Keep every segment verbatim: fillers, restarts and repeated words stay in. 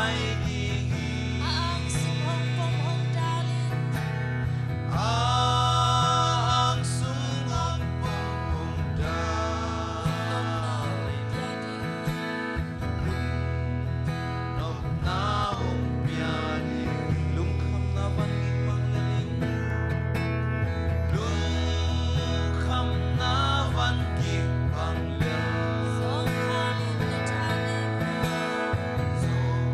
A ang sung hong pom hong dal in. A ang sung hong pom hong dal in. Nopna hong pia ding. Lungkhamna van gik bang lel in. Lungkhamna van gik bang lel in. Zong kha in na tha nei maw. Zong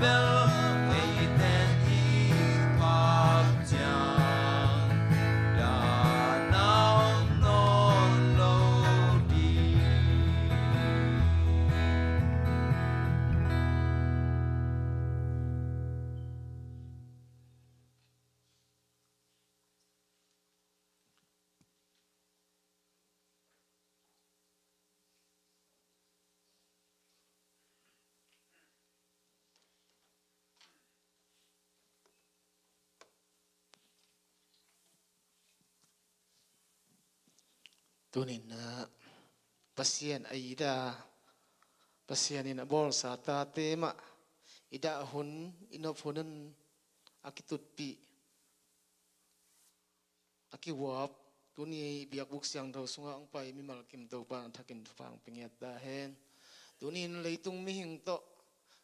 Bel eite i phat ciang, dahna om nawn lo ding. Tuninah Pasian a ida, Pasian in a bawlsa tate mah i dah hun, i nop hun in a kitutpih, a kihuap, tuni biakbuk siangtho sungah hong pai mimal kim Topa na thakin thupha hong pia ngiat ta hen. Tunin leitung mihing tawh,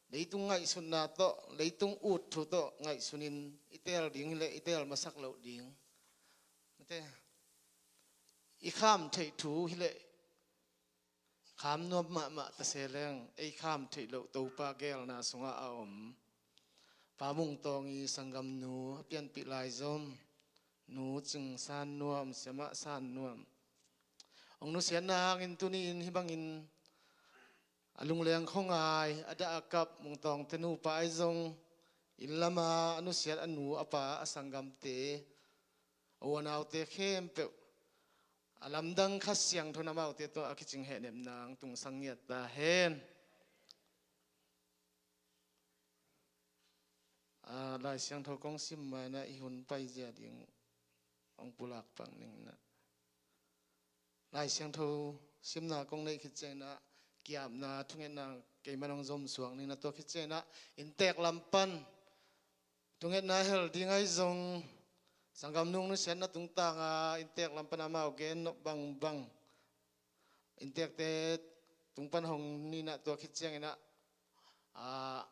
leitung ngaihsutna tawh, leitung ut thu tawh ngaihsunin i teel ding hileh i teel masak loh ding. Mate, i kham theih thu hileh kham nuam mahmah ta se leng, ei kham theih loh Topa geelna sungah a om Pa Mung Tawng i sanggamnu a pianpih laizom Nu Cing San Nuam, Siamah San Nuam, hong nusiatna hangin tuni-in hih bangin a lungleng khuangai, a dah a kap Mung Tawngte nupa ahi zong, inn lama a nusiat a nu a pa a sanggamte, a u a naute khempeuh a lamdang Kha Siangtho in amaute tawh a kicing hehnepna hong tungsang ngiat ta hen. A, Lai Siangtho kong sim ma-in ah i hun paizia ding hong pulak pak ning in ah, Lai Siangtho simna kong neih khit ciangin ah, ki-apna thungetna keiman hong zomsuak ning in ah, tua khit ciangin ah inntek lam pan thungetna hel ding ahi zong, sanggamnu nusiatna tungtanga inntek lam pan amau gen nop bangbang, inntekte tung pan hong ni in ah, tua khit ciangin ah, a,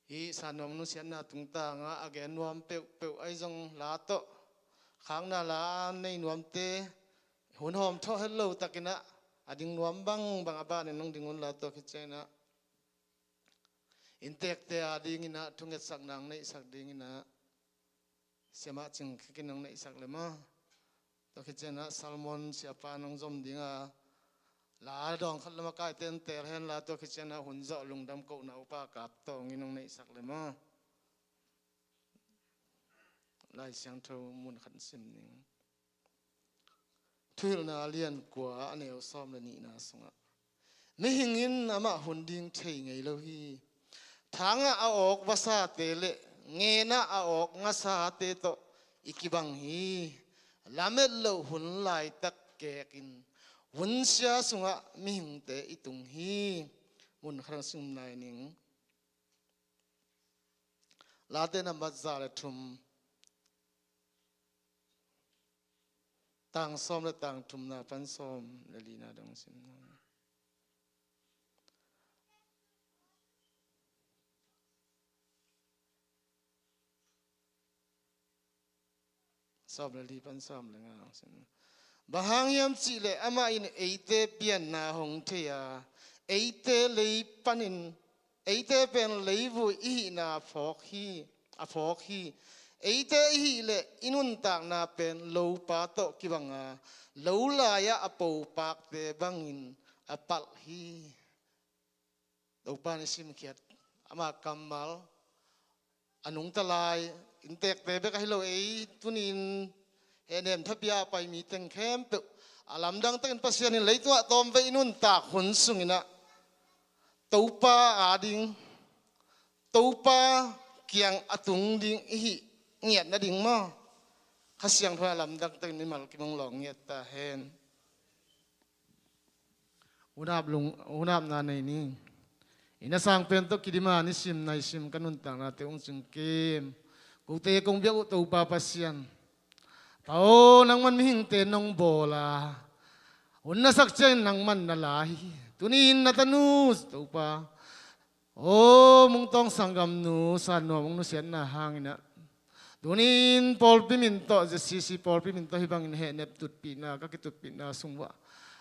hih San Nuam nusiatna tungtanga a gen nuam peuhpeuh ahi zong, la tawh khakna la a nei nuamte hun hawm thawh het lo takin ah, a ding nuam bangbang a banin hong ding un la, tua khit ciangin ah inntekte a dingin ah thungetsakna hong neihsak dingin ah Siamah Cing Khe Kin hong neihsak le maw. Tua khit ciangin ah Salmon siapa in hong zom ding a, la dawng khat lam a kaite in teel hen la, tua khit ciangin ah hun zawh lungdam kohna upa Kap Tawng in hong neihsak le maw. Lai Siangtho mun khat sim ning. Thuhilhna a lian kua, a neu sawm le nihna sungah, mihing in amah hun ding thei ngei lo hi. Thangah a awk vasate le ngenah a awk ngasate tawh i kibang hi. Lamet loh hun laitak kekin hunsia sungah mihingte i tung hi. Mun khat hong sim lai ning. Late nambat za le thum, tang sawm le tang thumna pan sawm le lina dong sim. Sawm le li pan sawm le nga hong sim. Bang hang hiam cihleh amah in eite pianna hong thei a, eite lei panin, eite pen leivui i hihna a phawk hi, a phawk hi. Eite i hih leh i nuntakna pen lopa tawh kibang a, lo lai-ah a popakte bangin a palh hi. Topa in i simkhiat ama kammal a nungta lai inntekte bek ahi lo, ei tuni-in hehnem thapiak a pai mi teng khempeuh a lamdang takin Pasian in leitungah tawmvei i nuntak hun sungin ah Topa a ding, Topa kiang a tung ding i hih ngiat nading maw, Kha Siangtho in a lamdang takin mimal kim hong lawng ngiat ta hen. Hunap lung, hunapna nei ni. Inn a sang pen tawh kidim a nisim naisim ka nuntaknate hong cingkim kote kong biak uh Topa Pasian, Pa aw, nangman mihingte nong bawl a, hun na sak ciangin nangman na la hi. Tuni-in na tanu Topa, aw, Mung Tawng sanggamnu San Nuam hong nusiatna hangin ah, tuni-in pawlpi min tawh, Z C C pawlpi min tawh hih bangin hehnep tutpihna ka kitutpihna sung uah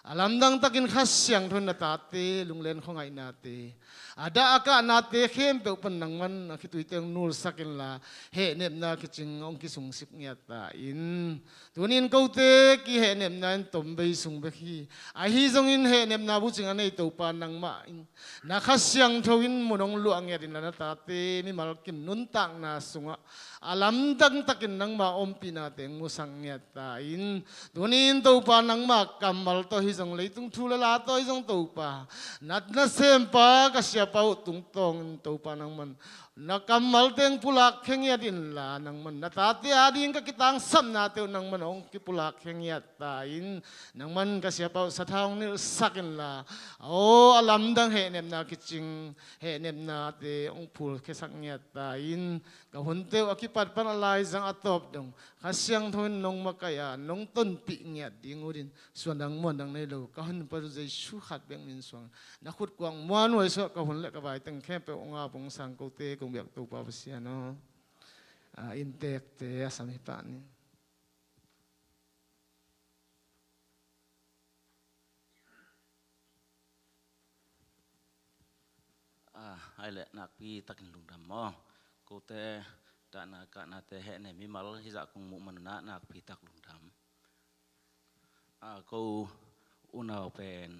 A lamdang takin Kha Siangtho in na tate lunglen khuangaihnate, a dah a kahnate khempeuh pan nangman a khitui teng nulsak inla, hehnepna kicing hong kisungsik ngiat ta in. Tunin kote kihehnepna in tomvei sung bek hi. Ahi zongin hehnepna bucing a nei Topa nangmah in na Kha Siangtho in mun hong luah ngiat inla, na tate mimal kim nuntakna sungah a lamdang takin nangma ompihna teng musak ngiat ta in. Tunin Topa nangma kammal tawh hi zong, leitung thu le la tawh hi zong Topa, na nasempa ka siapa uh tungtawnin Topa nangman na kammal teng pulak khe ngiat inla, nangman na tate ading ka kitangsapnate uh nangman hong kipulak khe ngiat ta in. Nangman ka siapa uh sathau hong nilhsak inla, aw, a lamdang hehnepna kicing hehnepnate hong phulkhiasak ngiat ta in. Ka hunte uh a kipat pan a laizang a tawp dong Kha Siangtho in nong makaih a, nong tonpih ngiat ding uh din suandang muandang nei lo ka hun pa Jesu khat bek min suang, na khut kuang muanhuai suah ka hun le ka vai teng khempeuh hong ap hong sang kote kong biak Topa Pasian aw. A, inntekte a sam hi pah ni. A, ai le nakpi takin lungdam maw. Kote dahna kahnate hehnem mimal hizah kong muh manunah nakpi tak lungdam. A, ko unau pen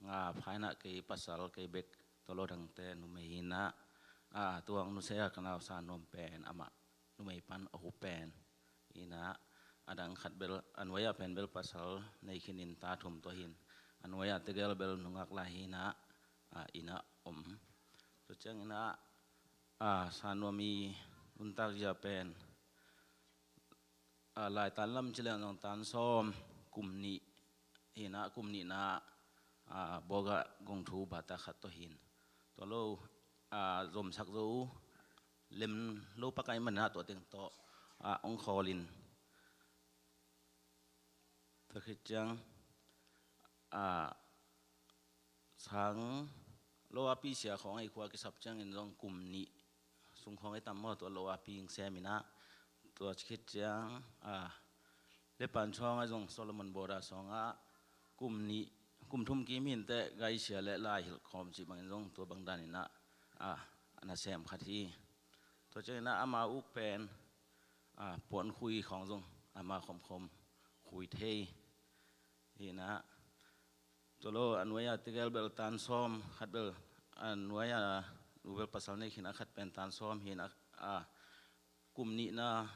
nga phainah kei pasal kei bek tolo dangte numei hinah. A, tuang nusea ka nausa nuam pen amah numei pan a hu pen hinah. A dang khat bel a nuai-ah pen bel pasal nei khinin ta thum tua hin, a nuai-ah tegel bel nungak lai hinah. A, innah om. Tua cianginah, a, sanuam i nuntak zia pen, a, laitan lam ci leng zong tan sawm kum nih hinah, kum nihna, a, bawgah gong thu bata khat tawh hin. Tua lo, a, zomsak zo lem lo pakai manah tua teng tawh, a, hong khawlin. Tua khit ciang, a, sang lo a pisia khawng ei khua kisap ciangin zong kum nih sung khawng ei tam maw, tua lo a pi ing seminah. Tua khit ciang, a, Lepan sawngah zong Solomon Boda sawngah kum nih, kum thum kim hinteh gaisia le lai hilh khawm cih bangin zong tua bang daninah, a, a nasem khat hi. Tua cianginah ama uk pen, a, puan khui khawng zong ama khomkhom khui thei hinah. Tua lo a nuai-ah tegel bel tan sawm khat bel, a nuai-ah nu bel pasal nei khin a khat pen tan sawm hinah, a, kum nihna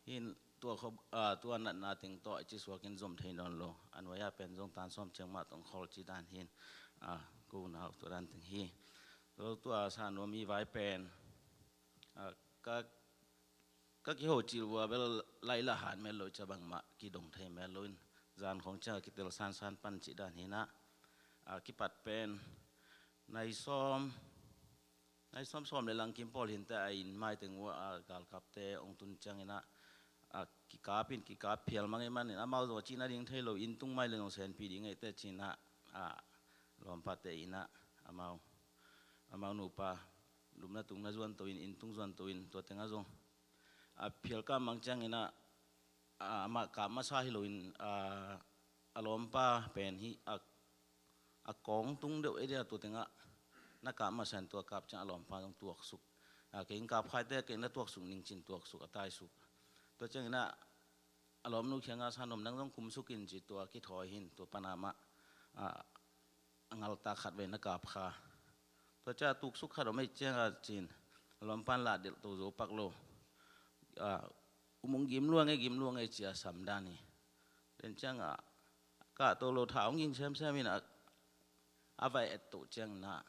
hin tua khop, a, tua natna teng tawh a ci suakin zom thei nawn lo. A nuai-ah pen zong tan sawm ciang mah tawh hong khawl ci dan hin, a, ko unau tua dan teng hi. Tua lo tua sanuam i vai pen, a, ka, ka kiho cil vua bel laih lah han mel lo, cia bangmah kidong thei mel lo in zan khawng cia kitel sansan pan cih dan hinah. A, kipat pen nai sawm, nai sawm sawm le lang kim pawl hinteh a inn maiteng uh a galkapte hong tun cianginah, a, kikap in, kikap phial mang ei manin amau zong a cihna ding thei lo, inn tung mai le zong senpi ding ei teh cinah, a, lawmpate innah amau, amau nupa lupna tukna zuanto in, inn tung zuanto in tua tengah zong a phial kap mang cianginah, a, amah kap masa hi loin, a, a lawmpa pen hi a, a kawng tung deuh ei dia tua tengah na kap masa in tua kap ciang a lawmpa zong tuaksuk. A, kei in kap khaite, kei in na tuaksuk ning cin tuaksuk a taisuk. Tua cianginah a lawmnu khiangah sanuam nang zong kumsuk in ci tua kithawi hin tua pana mah, a, a ngaltak khat vei na kap kha. Tua cia tuksuk khat om ei cianga cin a lawmpan lah delh to zo pak lo. A, um hong gim luang ei, gim luang ei cia sam dan hi. Den cianga kah to lo, thau hong ging semsem in a, a vai et to cianginah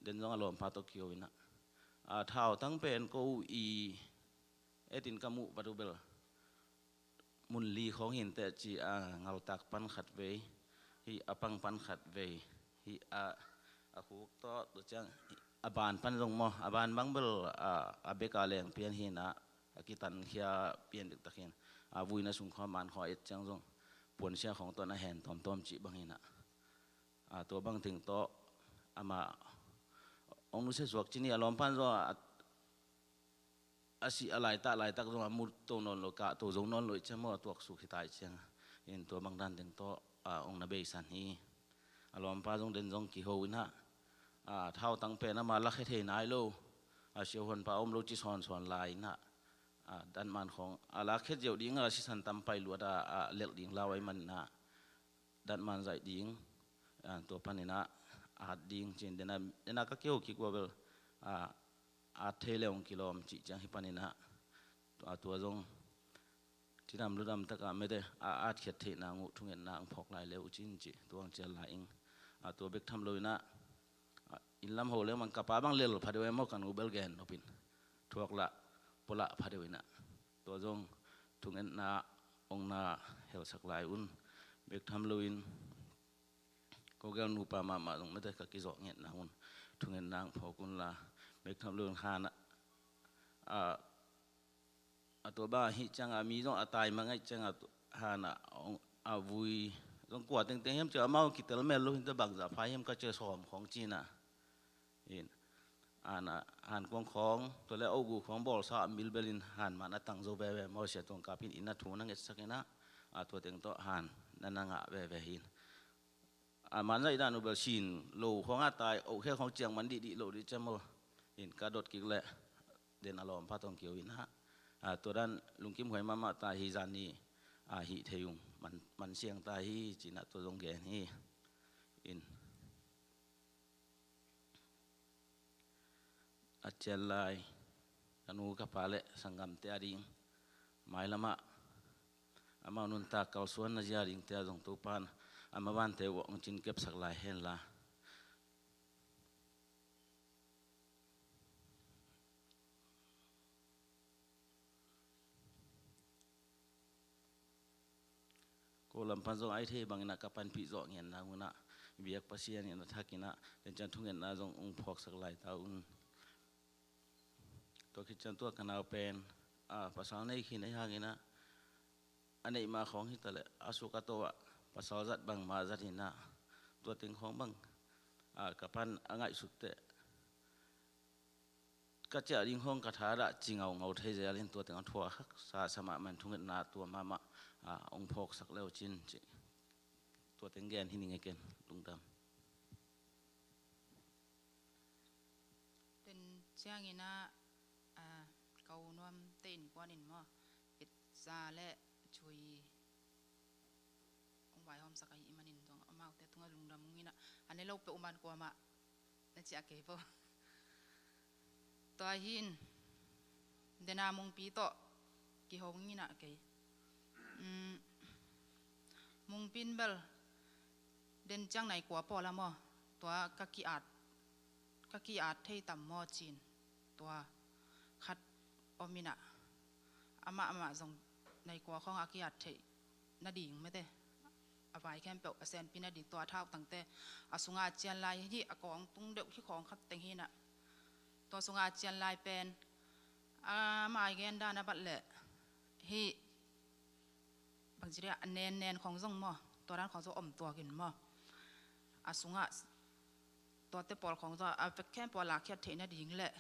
den zong a lawmpa tawh kio inah, a, thau tang pen ko i etin ka muh pat uh bel mun li khawng hinteh ci a, ngaltak pan khat vei hi, a pang pan khat vei hi, a, a khuk tawh tua ciang a ban pan zong maw, a ban bang bel, a, a bek a leng pian hinah, a kitankhia pian diktak hin, a, vuina sung khawng man khawng et ciang zong puansia khawng tawh na hen tawmtawm cih bang hinah. A, tua bang teng tawh amah hong nusia suak cin hi. A lawmpan zong a, a sih a laitak, laitak zong a mu to nawn lo, kah to zo nawn lo i ciang maw, a tuaksuk hi ta i ciang. In tua bang dan teng tawh a, ong na beisan hi. A lawmpa zong den zong kiho in ah, a, thautang pen ama lakhia thei nai lo, a, siahuanpa om lo ci sawnsawn lai in ah, a, datman khawng a lakhia ziau ding a, sisan tam pai luat a, a lelh ding lau ahih manin ah, datman zaih ding, a, tua panin ah at ding ci-in den a, den a ka kiho kik uh a bel, a, at thei le ong kilawm cih ciang hih panin ah, a, tua zong cidam ludam takah mete a atkhiat theih nang uh thungetna ong phawk lai le uh cin cih tua ong cial lai ing. A, tua bek tham lo in ah, a, inn lam ho leng bang ka pa bang lel pha deuh e maw, ka nu bel gen nop in thuak lah pua lah pha deuh in ah, tua zong thungetna ong na helsak lai un. Bek tham lo in ko gel nupa mahmah zong mete ka kizawh ngiat nang un thungetna ong phawk un la, bek tham lo in han ah, a, a tua bang ahih ciangah mi zong a tai mang ahih ciangah han ah ong, a vui zong kua tengteng hiam ci-a amau kitel mel lo hi in, tua bangzah pha hiam ka ci-a sawm khawng ci-in ah, in, han ah, han kuang khawng tua le a gu khawng bawlsa a milbel in han man a tang zo veve maw, sia tuang kap in inn a thu na ngetsak in ah, a, tua teng tawh han na na ngah veve hi in. A, man zaih dan uh bel sin lo khawng a tai, oh khe khawng ciang man dihdih lo dih ciam aw. In ka dot kik leh den a lawmpa tawh kiho in ah, a, tua dan lungkim huai mahmah ta hi, zan ni a hih thei ung, man, man siang ta hi ci-in ah tua zong gen hi. In a cial lai ka nu ka pa le sanggamte a ding mailamah amau nuntak kalsuanna zia dingte a zong Topa'n a mavante uh ong cinkepsak lai hen la. Ko lam pan zong a i thei bangin ah ka panpih zawh ngian nang un ah, biak Pasian in a thak in ah den ciang thungetna zong ong phawksak lai ta un. Tua khit ciang tua ka nau pen, a, pasal nei khin ahih hangin ah, a neih ma khawng hi ta leh a suk a to ah pasal zat bangmah zat in ah, tua teng khawng bang, a, ka pan a ngaihsut teh ka ciah ding khawng ka thadah ci ngaungau thei zel in, tua teng a thuak haksa sa mahmah in thungetna tua mahmah, a, ong phawksak le uh cin cih. Tua teng gen hi ning e ken, lungdam. Ten ciangin ah, a, ko nuam te innkuan in maw, it za le cui ong vaihawmsak ahih manin zong amaute tungah lungdam ung in ah, a ne lo peuh man kuamah na ciah kei vo. Tua hi in, den a Mungpi tawh kiho ing in ah kei. Um, Mungpi in bel den ciang nai kua pawl a maw, tua ka ki-at, ka ki-at thei tam maw ci-in, tua khat om in ah, amah amah zong nai kua khawng a ki-at theih nading mete, a vai khempeuh a senpi nading, tua a thautangte a sungah a cian lai hi. A kawng tung deuh hi khawng khat teng hi in ah, tua sungah a cian lai pen, a, amah a gen dan a bat leh hih bangci dia a nen nen khawng zong maw, tua dan khawng zong om tuak in maw, a sungah tuate pawl khawng zong a vek khempeuh a lakkhiat theih nading leh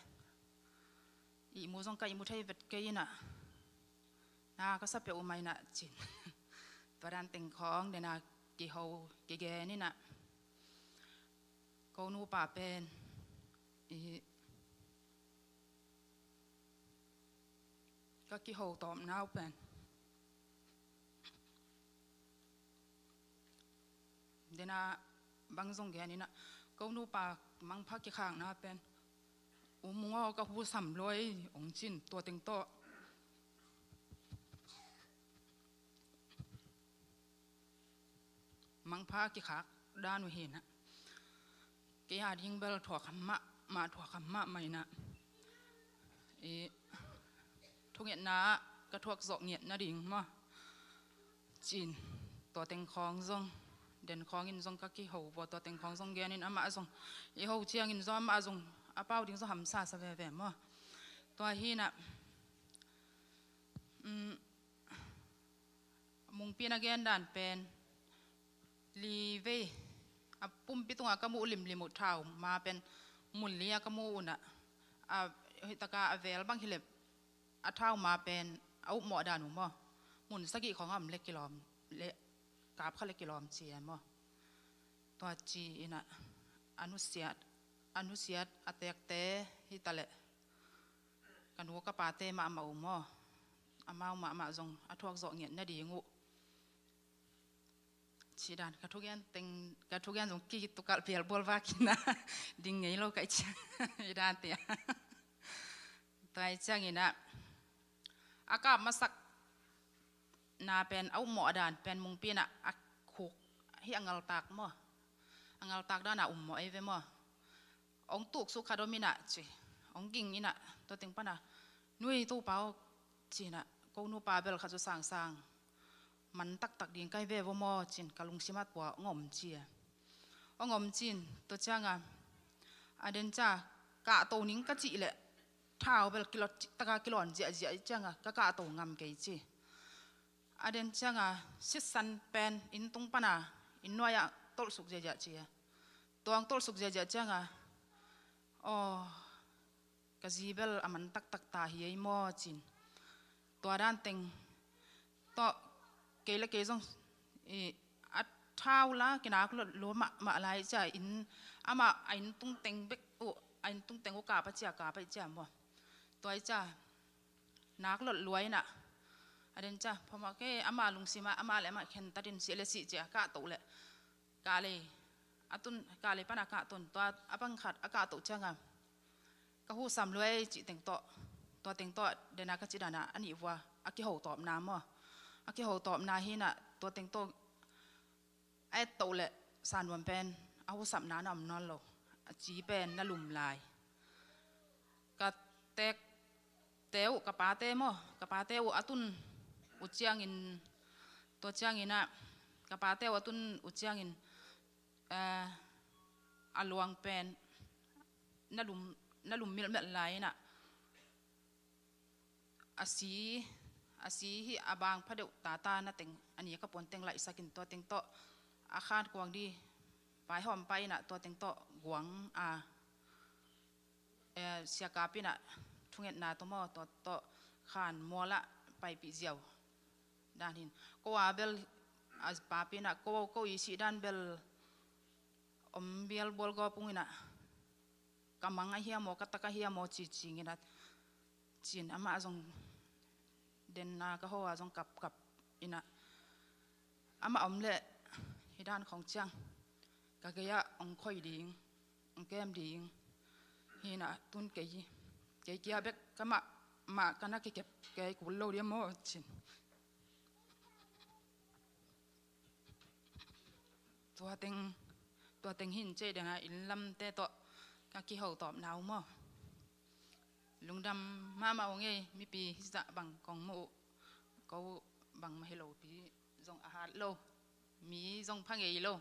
ihmu zong ka ihmu thei vet kei in ah, na ka sa peuhmah in ah cin. Tua dan teng khawng den a kiho kigen in ah, ko nupa pen i ka kiho tawpna uh pen den a bang zong gen in ah, ko nupa mangpha kikhakna pen, U Mung aw, ka hu sam lua ei, ong cin, tua teng tawh mangpha kikhak dan uh hi in ah, kei a ding bel thuak kham mahmah, thuak kham mahmah in ah, i thungetna ah ka thuak zawh ngiat nading maw cin, tua teng khawng zong, den khawng in zong ka kiho vua, tua teng khawng zong gen in, amah zong i ho ciangin zong amah zong a pau ding zong hamsa sa veve maw. Tua hi in ah, um, Mungpi in a gen dan pen li vei, a pumpi tungah ka muh limlim uh, thau ma pen mun li a ka muh un ah, a, hih taka a vel bang hi leh a thau ma pen a upmawh dan uh maw, mun sagih khawng a om leh kilawm leh kap kha le kilawm ci e maw. Tua ci inah a nusiat, a nusiat a tekte hi ta leh ka nu ka pate mahmah uh maw, amau mahmah zong a thuak zawh ngiat nading uh. Cih dan ka thugen teng, ka thugen zong kitukalh pial bual vak inah ding ngei lo ka i ciang i dan tia. Tua i ciang inah a kap masak na pen a ummawh a dan pen mungpi inah a khuk hi a ngaltak maw. A ngaltak dan a ummawh ei ve maw. Ong tuksuk khat om inah ci, ong ging inah tua teng pana, "Nui Topa aw," ci inah, "ko nupa bel khat cu sangsang man taktak ding kai ve vaw maw," ci in ka lungsim ah tua ong om ci a. Ong om ci in tua cianga a den cia kahto ning ka cih leh thau bel kilawt taka kilawn ziahziah i cianga ka kahto ngam kei ci. A den cianga sitsan pen inn tung pana inn nuai-ah tolhsuk ziahziah ci a. Tuang tolhsuk ziahziah cianga, "Aw, ka zi bel a man taktak ta hi ei maw," ci in. Tua dan teng tawh kei le kei zong i a thau la kinak lua mahmah lai cia in, amah a inn tung teng bek uh, a inn tung teng uh kap a cia, kap a cia maw. Tua i cia nak lot lua inah a den cia phamawh kei, ama lungsim ah ama le ama khentat in sih le sih cia kahto le kahlei a tun, kahlei pana kahton tua a bang khat a kahto cianga ka husam lua ei cih teng tawh, tua teng tawh dena ka ci dana a nih vua a kiho tawpna maw. A kiho tawpna hi inah tua teng tawh a ettoh le sanuam pen a husapna na om nawn lo. A ci pen na lum lai. Ka tekte uh, ka pate maw, ka pate uh a tun uh ciangin, tua cianginah ka pate uh a tun uh ciangin, eh, a luang pen na lum, na lum milhmelh lai inah a si, a si hi a bang phadeuh tata na teng a ni ka puan teng laihsak in tua teng tawh a khan kuang di paihawm pai inah tua teng tawh guang a, eh, siakap inah thungetna tawh maw, tua tawh khan mualah paipih ziau dan hin. Ko a bel a papi inah ko, ko i sih dan bel om bial bual gawp ung inah ka mang a hiam aw, ka tak a hiam aw ci cing inah ci in amah zong denna ka ho a zong kapkap inah amah om leh hi dan khong ciang ka gei-ah ong khoi ding, ong kem ding hi inah tun kei, kei kia bek ka mah, mah ka na kikep kei kul lo dia maw ci in. Tua teng, tua teng hin cei dena inn lamte tawh ka kiho tawpna uh maw. Lungdam mahmah uh ngei, mipi hizah bang kong muh uh, ko bangmah hi lopi zong a hat lo, mi zong pha ngei lo.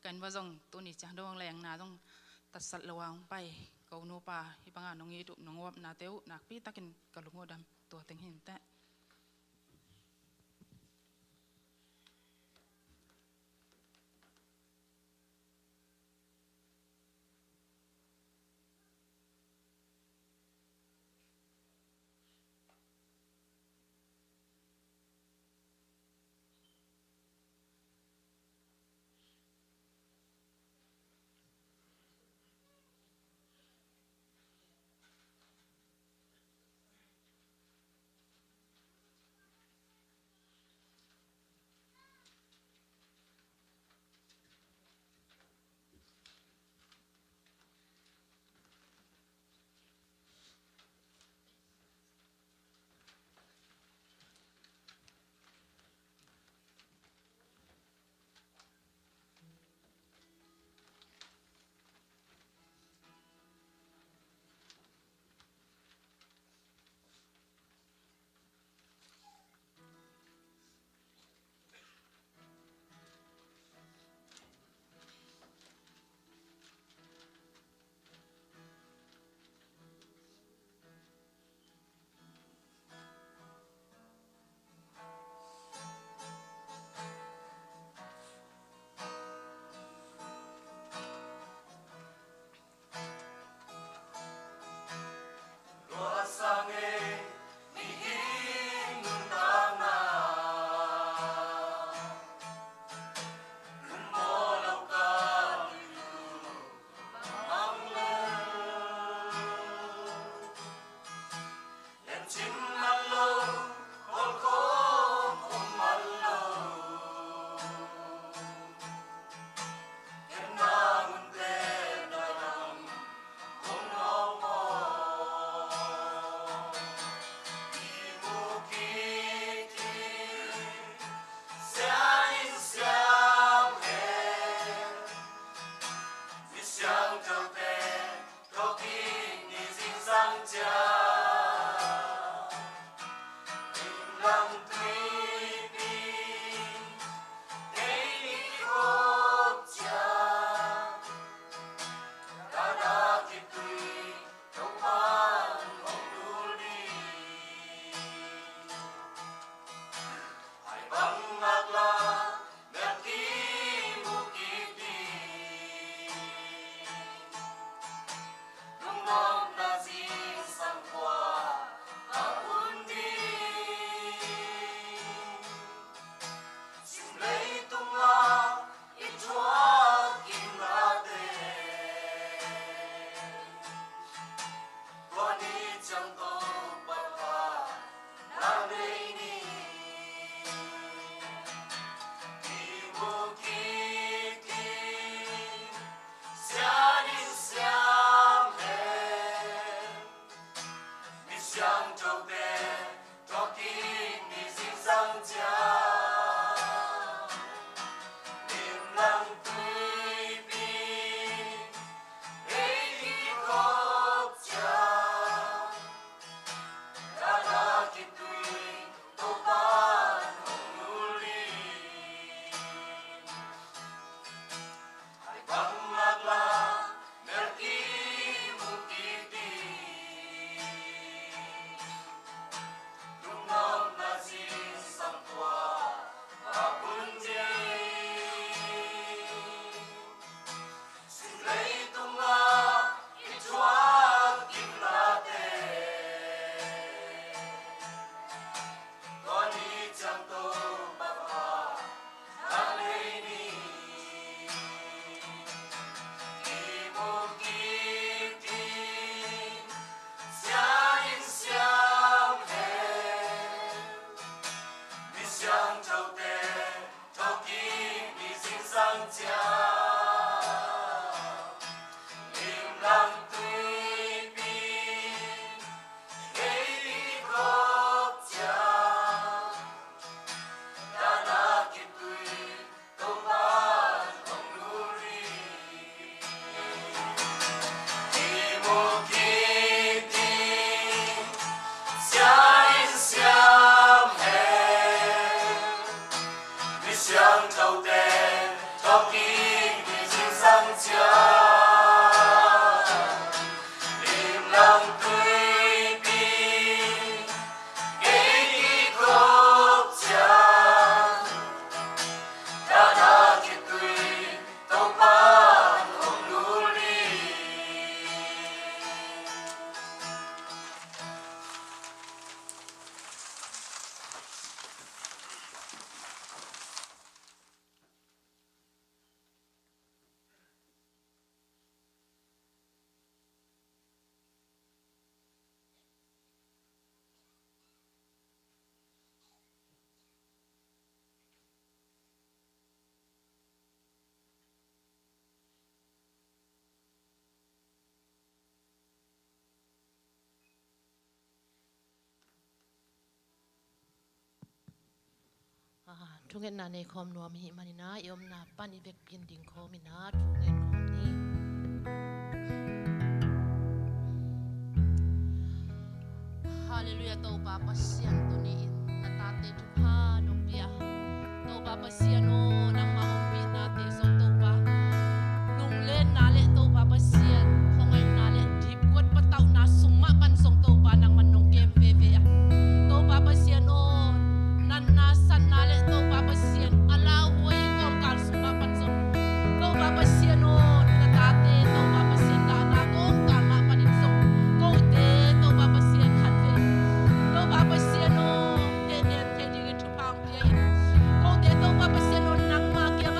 Kan va zong tuni ciang dong lengna zong tatsat lo a hong pai ko nupa hi banga nong it uh, nong uapnate uh nakpi takin ka lung uh dam. Tua teng hin teh. Ah, thungetna nei khawm nuam i hih manin ah, i omna pan i vekpi in ding khawm in ah, thungen khawm ni. Halleluiah, Topa Pasian, tuni in na tate thupha nong pia. Topa Pasian aw, nangmah ompihnate zong Topa, lunglenna le Topa Pasian, khuangaihna le dipkuat patauhna sung mah pan zong Topa nangman nong kem veve a. Topa Pasian aw, natna satna le Topa Pasian a lauhuai i kawmkal sung mah pan zong Topa Pasian aw, na tate Topa Pasian dahna kawmkal mah panin zong kote Topa Pasian khatvei Topa Pasian aw, hehnem thei dingin thupha pia in. Kote Topa Pasian aw, nangma kiang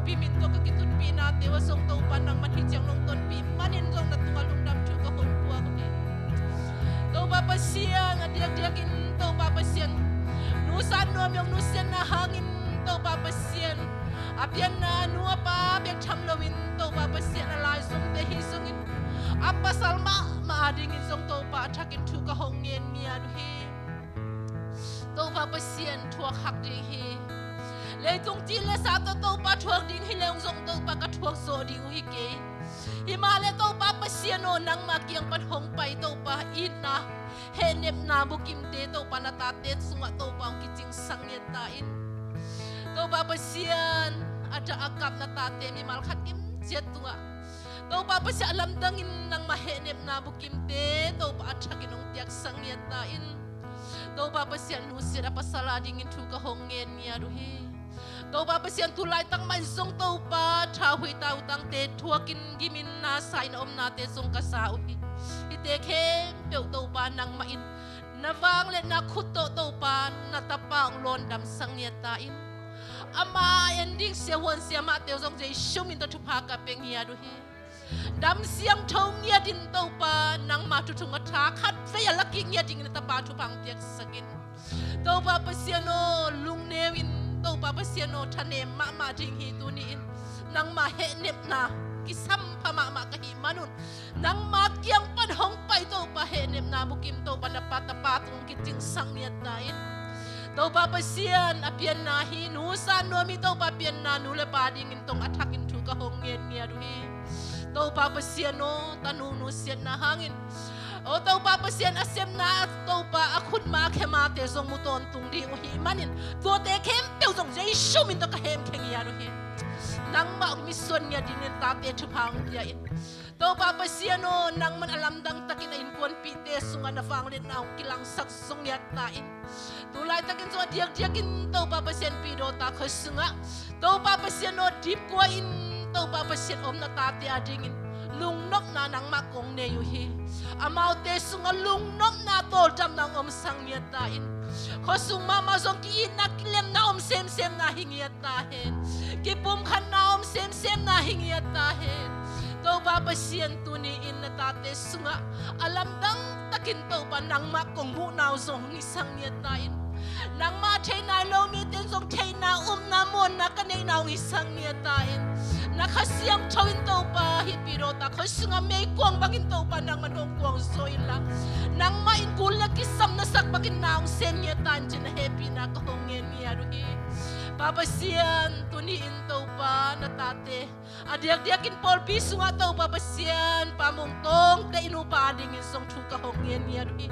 Hih min tawh ka kitutpihnate uh ah zong Topa nangman hih ciang nong tonpih manin zong na tungah lungdam thu ka hong puak uh hi. Topa Pasian, a diakdiakin Topa Pasian, nusa nuam i hong nusiatna hangin Topa Pasian, a pianna nu a pa bek tham loin Topa Pasian a laizomte hi zongin a pasal mahmah a dingin zong Topa a thakin thu ka hong ngen ngiat uh hi. Topa Pasian, thuak hak ding hi. Leitung cih le sa tawh Topa thuak ding hi leng zong Topa ka thuak zawh ding uh hi kei. Hi mah le Topa Pasian aw, nangma kiang pan hong pai Topa itna, hehnepna bukimte Topa na tate sungah Topa hong kicingsang ngiat ta in. Topa Pasian, a dah a kap na tate mimal khat kimciat tungah Topa Pasian a lamdangin nangma hehnepna bukimte Topa a thakin hong piaksang ngiat ta in. Topa Pasian, nusiat a pasal a dingin thu ka hong ngen ngiat uh hi. Topa Pasian, tu laitak mah in zong Topa, thauhuih tautangte thuakin gimin na sa in a omnate zong ka za uh hi. Hihte khempeuh Topa nangmah in na vangliatna khut tawh Topa na tapa hong lawndamsak ngiat ta in. Ama en ding siahuan siamahte uh zong Jesu min tawh thupha ka pia ngiat uh hi. Dam siangtho ngiatin Topa nangma thuthung a tha khatvei a la kik ngiat dingin na tapa thupha hong piaksak in. Topa Pasian aw, lungneu in Topa Pasian aw, thanem mahmah ding hi. Tuni in nangma hehnepna kisampha mahmah ka hih manun nangma kiang pan hong pai Topa hehnepna bukim Topa na pa tapa tung kicingsang ngiat ta in. Topa Pasian, a pianna hi nusa nuam i Topa pianna nu le pa dingin tong a thakin thu ka hong ngen ngiat uh hi. Topa Pasian aw, tanu nusiatna hangin aw Topa Pasian, a sepna Topa a khutma a khemate zong mu tawntung ding uh hi manin tuate khempeuh zong Jesu min tawh ka hemkhia ngiat uh hi. Nangmah hong mitsuan ngiat dingin tate thupha hong pia in. Topa Pasian aw, nangman a lamdang takin a innkuanpihte sungah na vangliatna hong kilangsak zong ngiat ta in. Tu laitakin zong a diakdiakin Topa Pasian Pidawta khua sungah Topa Pasian aw, dipkua in Topa Pasian om na tate a dingin lungnopna nangmah kong nei uh hi. Amaute sungah lungnopna tawldamna hong omsak ngiat ta in. Khua sung mahmah zong ki-itna kilemna om semsemna hi ngiat ta hen. Kipumkhatna om semsemna hi ngiat ta hen. Topa Pasian, tuni in na tate sungah a lamdang takin Topa nangmah kong muhna uh zong hong hisak ngiat ta in. Nangmah thei nai lo mite in zong theihna, upna, muanna ka neihna hong hisak ngiat ta in. Na Kha Siangtho in Topa hih Pidawta khua sungah meikuang bangin Topa nangman hong kuang zaw inla, nangmah in kul le kisam na sak bangin na hong sem ngiat ta in ci-in na hehpihna ka hong ngen ngiat uh hi. Pa Pasian, tuni in Topa na tate a diakdiakin pawlpi sungah Topa Pasian, Pa Mung Tawngte i nupa a dingin zong thu ka hong ngen ngiat uh hi.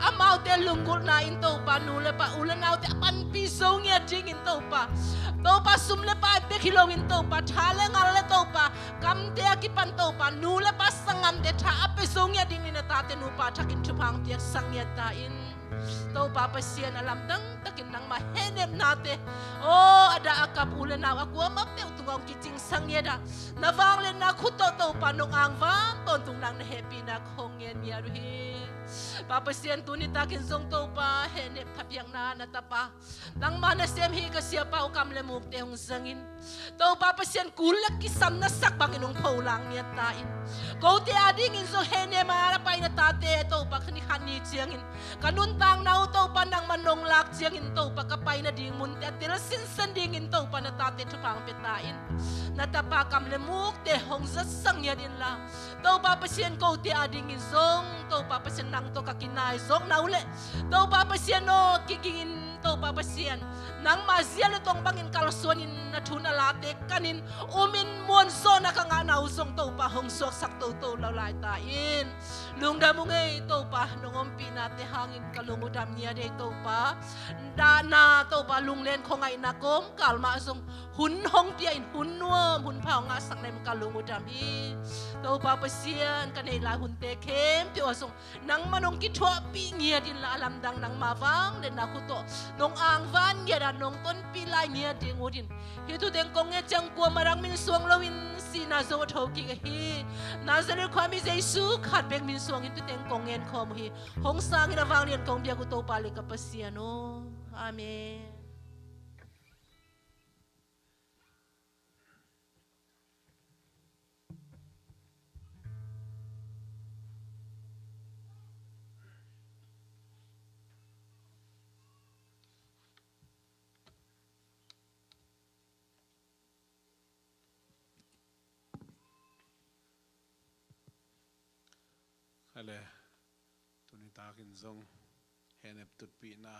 Amaute lunggulhna in Topa nu le pa, u le naute a panpih zo ngiat dingin Topa, Topa sum le pai bek hi loin Topa, tha le ngal le Topa, kamte a kipan Topa nu le pa sangamte tha a pia zo ngiat dingin na tate nupa thakin thupha hong piaksak ngiat ta in. Topa Pasian, a lamdang takin nangma hehnepnate aw, a dah a kap u le nau a kuamah peuh tungah hong kicingsang ngiat a, na vangliatna khut tawh Topa nong angvan tawntung nang na hehpihna ka hong ngen ngiat uh hi. Pa Pasian, tuni takin zong Topa hehnep thapiakna na tapa nangma nasem hi ka siapa uh kam le mukte hong zangin, Topa Pasian, kul le kisam na sak bangin hong pholang ngiat ta in. Kote a dingin zong hehnep a na pai na tate Topa, kha ni khat ni ciangin ka nuntakna uh Topa nangman nong lak ciangin Topa ka pai nading munte a tel sinsen dingin Topa na tate thupha hong pia ta in. Na tapa kam le mukte hong zatsak ngiat inla, Topa Pasian, kote a dingin zong Topa Pasian nang tawh ka kinai zawkna uh leh Topa Pasian aw, kigingin Topa Pasian, nangma zia le tong bangin kalsuanin na thu na late kanin umin muanzawhna ka ngahna uh zong Topa hong suaksak toto lo lai ta in. Lungdam ung ei Topa, nong ompihnate hangin ka lung uh dam ngiat ei Topa. Dahna Topa, lunglen khuangaihna kawmkal mah zong hun hong pia in, hun nuam hun pha hong ngahsak na him ka lung uh dam hi. Topa Pasian, ka neih lai hunte khempeuh ah zong nangman hong kithuahpih ngiat inla, a lamdang nangma vangliatna khut tawh nong angvan ngiat a, nong tonpih lai ngiat ding uh din hih thu teng kong nget ciang kuamah dang min suang loin sihna zong a thokik ahi Nazareth khuami Jesu khat bek min suangin thu teng kong ngen khawm uh hi. Hong sangin a vanglian kong biak uh Topa le ka Pasian aw. Amen. Le tuni takin zong hehnep tutpihna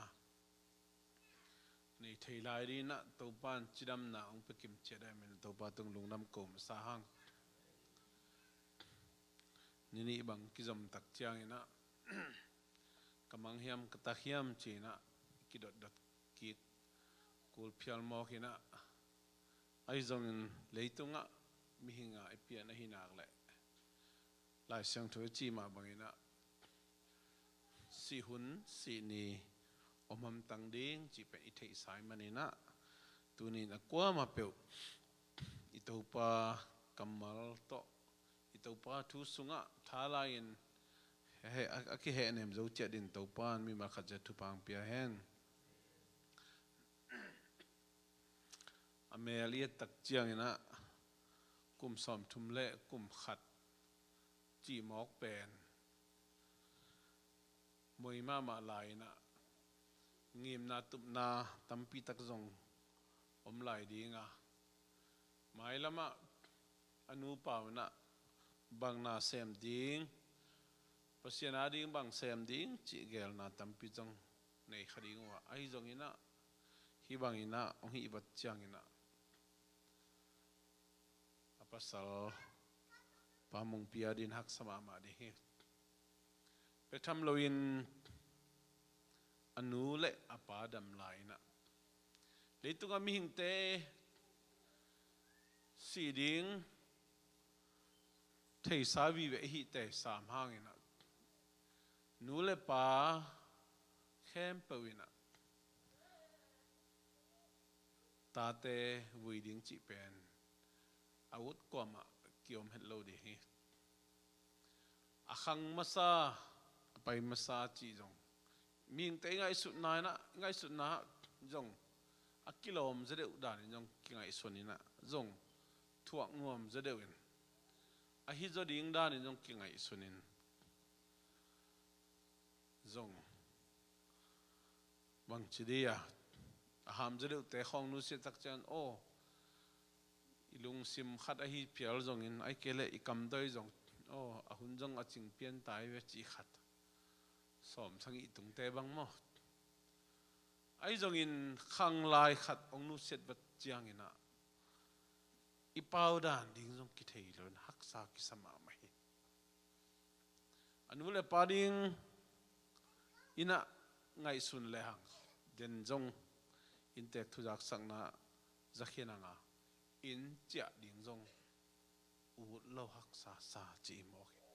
nei thei lai dingin ah Topa in cidamna hong pia kimciat ahih manin Topa tung lungdam ko masa hang. Ni nih bang kizom tak ciangin ah ka mang hiam ka tak hiam ci-in ah kidotdot kik kul phial mawk in ah, ahi zongin leitungah mihing a i pian ahi nak leh Lai Siangtho i cih mah bangin ah sih hun sih ni om hamtang ding cih pen i theihsa ahih manin ah tuni in a kuamah peuh i Topa kammal tawh i Topa thu sungah tha lai-in he, a, a kihehnem zo ciat dingin Topa in mimal khat ciat thupha hong pia hen. A mel i et tak ciangin ah kum sawmthum le kum khat cih mawk pen moi mahmah lai-in ah ngimna tupna tampi tak zong om lai ding a, mailamah a nupa un ah bang na sem ding, Pasian a ding bang sem ding cih geelna tampi zong nei kha ding uh a, ahi zongin ah hih bangin ah hong hih vat ciangin ah a pasal Pa Mungpi a dingin haksa mahmah ding hi. Pek tham loin a nu le a pa dam lai-in ah leitungah mihingte sih ding theihsa vive i hih teh sam hangin ah nu le pa khempeuh in ah tate vui ding cih pen a ut kuamah kiom het lo ding hi. A khang masa, a pai masa cih zong mihingte i ngaihsutna in ah, i ngaihsutna zong a kilawm zaw deuh danin zong kingaihsun in ah, zong thuak nuam zaw deuh in a hi zaw ding danin zong kingaihsun in zong bangci dih a, a ham zaw deuhte khawng nusiat tak ciang, aw, i lungsim khat ahi phial zongin, ahih kei leh i kamdawi zong, aw, a hun zong a cing pian ta hi ve cih khat, sawm sagih tungte bang maw. Ahi zongin khanglai khat hong nusiat vat ciangin ah i pau dan ding zong kithei lo in haksa kisa mahmah hi. A nu le pa ding in ah ngaihsun lehang den zong inntek thuzaksakna zakhian hang a, inn ciah ding zong ut lo haksa sa ci i mawk hi.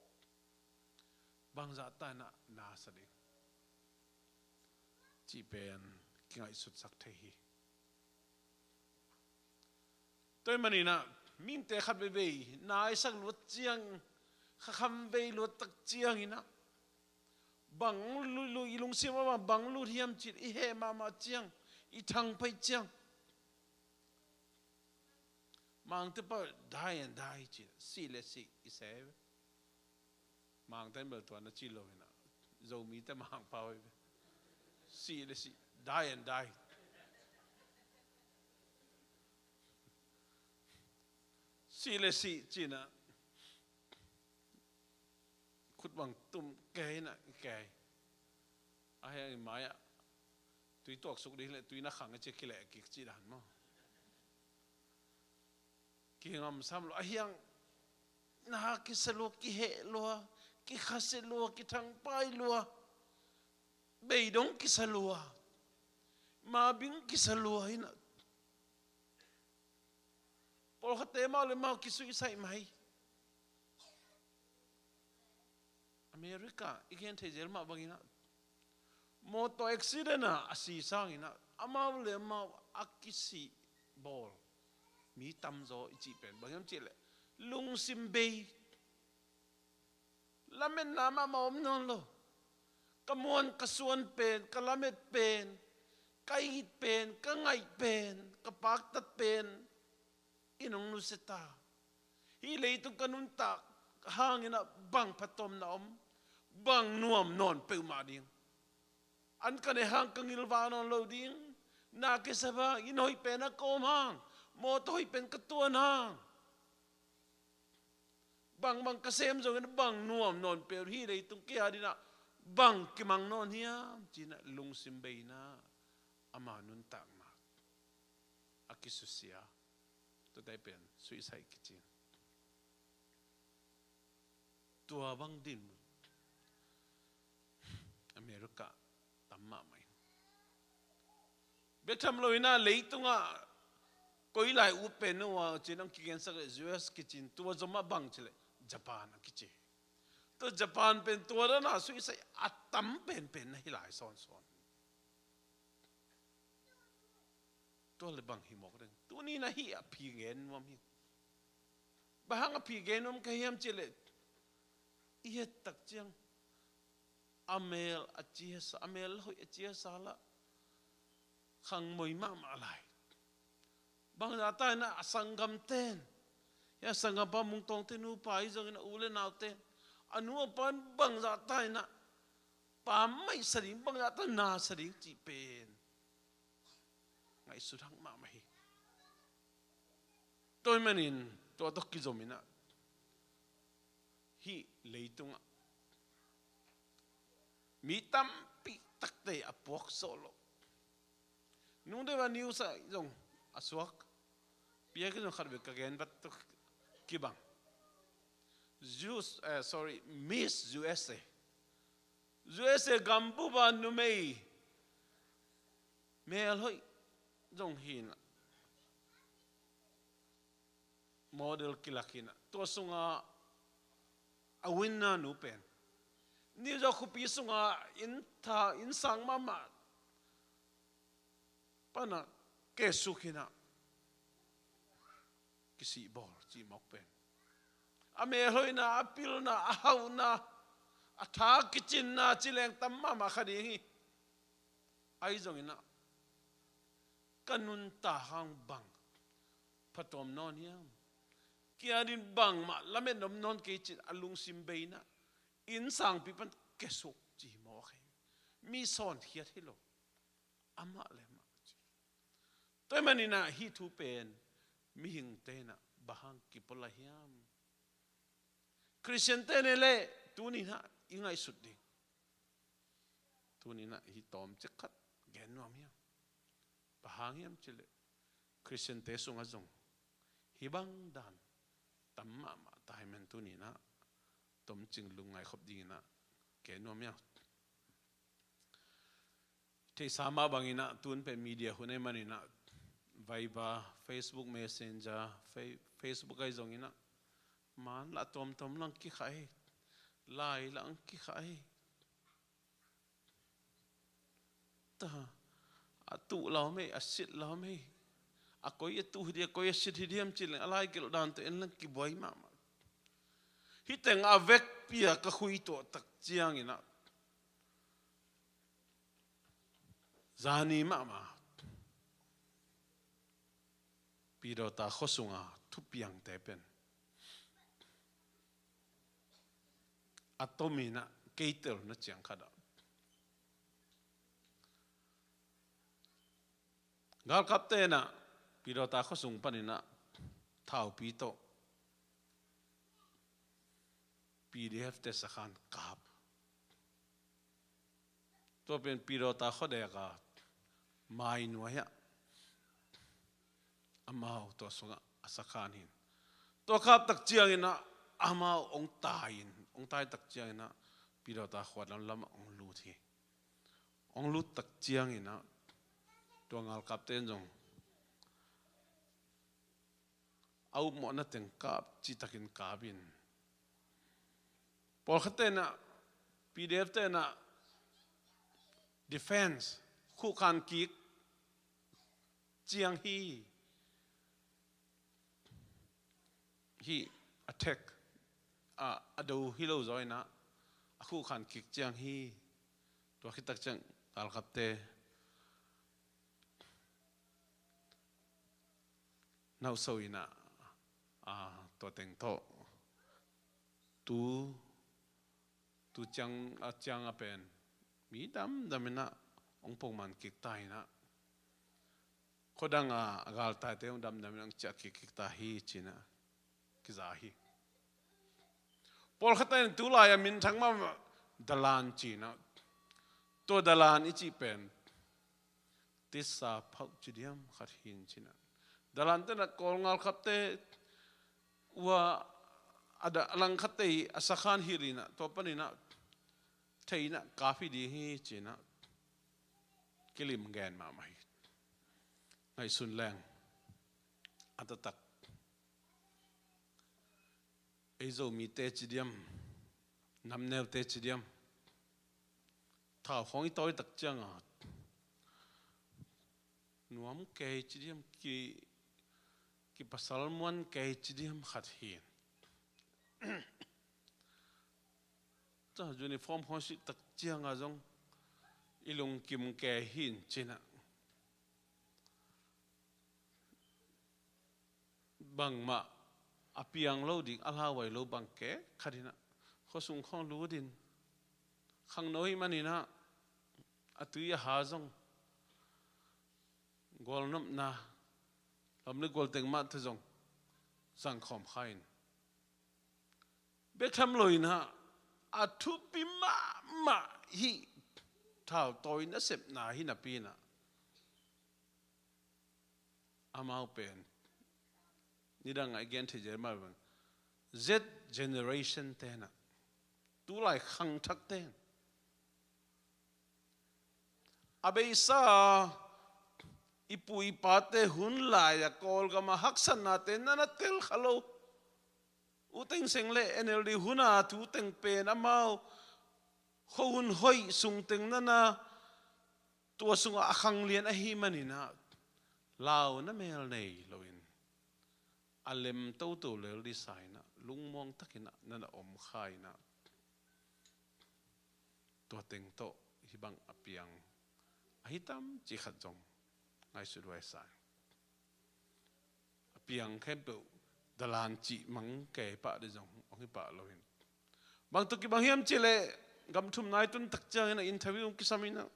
Bangzah ta in ah na sa ding cih pen kingaihsutsak thei hi. Tua ahih manin ah mihingte khat veivei naisak luat ciang, khakham vei luat tak ciangin ah bang lu, lu, i lungsim ah bang lut hiam cih i heh mahmah ciang, i thangpai ciang, Mangte pau die and die ci, sih le sih i se. Mangte in bel tua na ci lo hi na, Zomite Mangpau hi ve. Sih le sih, die and die. Sih le sih ci na, khut bang tum kei na kei. A heng i mai ah tui tuaksuk ding le tui na khang a ci a kileh kik ci dan maw. Kingamsam lua, a hiang na kisa lua, kiheh lua, kikhase lua, kithangpai lua, beidong kisa lua, mabing kisa lua hi na. Pawlkhatte mau le mau kisuihsaih mai. America i gen thei zel mah bangin ah, mawtaw accident ah a si sangin ah amau le amau a kisih bawl mi tamzaw i cih pen bang hiam cih leh lungsim bei, lametna mahmah om nawn lo. Ka muan ka suan pen, ka lamet pen, ka it pen, ka ngaih pen, ka paktat pen in hong nusia ta. Hih leitung ka nuntak hangin ah bang phattuamna om, bang nuam nawn peuhmah ding. An ka neih hang ka ngilvak nawn lo ding. Na kisa bang inn hoih pen ah ka om hang, mawtaw hoih pen ka tuan hang, Bangbang ka sem zongin bang nuam nawn peuh hi, leitung kei adingin ah bang kimang nawn hiam ci-in ah lungsim beina, ama nuntakna a kisusia. Tua tai pen suicide kici. Tua bang din America tam mahmah in. Bek tham lo-in ah leitungah koi lai ut pen uh a ci-in ah kigensak leh U S kici in, tua zom ah bang ci leh Japan a kici. Tua Japan pen tua dan a suicide a tam penpen na hi lai sawnsawn. Tua leh bang hi mawk ding? Tuni-in ah hih a phi gen nuam hi. Bang hang a phi gen nuam ka hiam ci leh, i het tak ciang a mel a ciasa, a mel hoih a ciasa lah khangmoi mahmah lai. Bangzah ta-in ah a sanggamten, hih a sanggampa Mungtawngte nupa hi zongin ah u le nauten, a nu a pa in bangzah ta-in ah pa maisa ding, bangzah ta-in ah nasa ding cih pen ngaihsut hak mahmah hi. Tua ahih manin tua tawh kizomin ah hih leitungah mi tampi takte a puak zawh loh. Nung deuh a news ah zong a suak, piak in zong khat vei ka gen vat tawh kibang. Zeus, eh, sorry, Miss U S A. U S A gambup a numei mel hoih zong hi in ah, model kilak hi in ah, tua sungah a winner nu pen New York khuapi sungah inn tha, inn sang mahmah pan ah kesuk hi in ah, kisihbawl cih mawk pen. A mel hoihna, a pilna, a hauhna, a tha kicinna ci leng tam mahmah kha ding hi. Ahi zongin ah ka nuntak hang bang phattuam nawn hiam? Kei adingin bangmah lamet om nawn kei ci-in a lungsim beina, inn sangpi pan kesuk ci hi mawk hi. Mi sawnkhiat hi lo, amah le amah ci. Tua ahih manin ah hih thu pen mihingte in ah bang hang kipua lai hiam? Khristiante in leh tuni-in ah i ngaihsut ding, tuni-in ah hih tawmcik khat gen nuam hiam? Bang hang hiam ci leh Khristiante sungah zong hih bang dan tam mahmah ta ahih manin tuni-in ah tomcing lungngai khop dingin ah gen nuam hiam? Theihsa mah bangin ah tun pen media hun ahih manin ah Viber, Facebook Messenger, Fe-, Facebook ahi zongin ah man lah a tuamtuam lang kikhah hi. Lai lang kikhah hi. Ta, a tuh lau mei, a sit lau mei, a koi a tuh hi diam, a koi a sit hi diam ci leng a lai gelh dan tawh en leng kibuai mahmah. Hih teng a vekpi-a ka khui tuah tak ciangin ah zani mahmah Pidawta khua sunga thupiangte pen a tomin ah kei telna ciang khat ah galkapte in ah Pidawta khua sung panin ah thaupi tawh P D F te sakhan kap. Tua pen Pidawta khuadek a mai nuai ah amau tua sungah a sakhan hi. Tua kap tak ciangin ah amau hong tai in, hong tai tak ciangin ah Pidawta khua lamlam ah hong lut hi. Hong lut tak ciangin ah tua galkapte in zong a upmawhna teng kap cihtakin kap in, pawlkhatte in ah, P D F te in ah defense, khuhkhan kik ciang hi. Hih attack, a, a do hi lo zaw in ah a khuhkhan kik ciang hi. Tua khit tak ciang galkapte nauhso in ah, a, tua teng tawh tu, tu ciang, a ciang a pen mi damdam in ah hong pongman kik ta in ah, khuadang a, a galtaite hong damdam in ah hong ciah kik kik ta hi ci-in ah kiza hi. Pawlkhatte in tulai a minthang mahmah dalan ci-in ah, tua dalan i cih pen tisa phauh ci diam khat hi-in ci-in ah, dalante in ah Kawl ngalkhatte uh a, a langkhatte a sakhan hilh in ah, tua panin ah thei in ah kap hi ding hi ci-in ah kilim gen mahmah hi. Ngaihsun leng a taktak, ei Zomite ci diam, namneute ci diam, thau khawng i tawi tak ciangah nuam kei ci diam, ki, kipasal muan kei ci diam khat hi-in, uniform khawng sih tak ciangah zong i lungkim kei hi-in ci-in ah, bangmah a piang lo ding, a lauhuai lo bang kei khat in ah, khuasung khawng lut in, khangno ahih manin ah a tui a ha zong, gualnopna, lam le gual teng mah tawh zong zangkhawm kha in, bek tham lo in ah a thupi mahmah hih thautawi nasepna hi napi in ah, amau pen nidang a i gen thei zel mah bang, Z generation te in ah, tulai khangthakte in, a beisa i pu i pate hun lai-a Kawlgam a haksatnate na na tel kha lo. U Thein Sein le N L D hun a tu teng pen amau khuahun hoih sung teng na na, tua sungah a khanglian ahih manin ah, lau na mel nei lo in, a lem toto lel ding sa in ah, lungmuang takin ah na na om kha in ah, tua teng tawh hih bang a piang ahi tam cih khat zong ngaihsut huai sa in, a piang khempeuh dalan cih mang kei pah ding zong hong hi pah lo in, bang tawh kibang hiam cih leh, gam thumna i tun tak ciangin ah interview hong kisam in ah,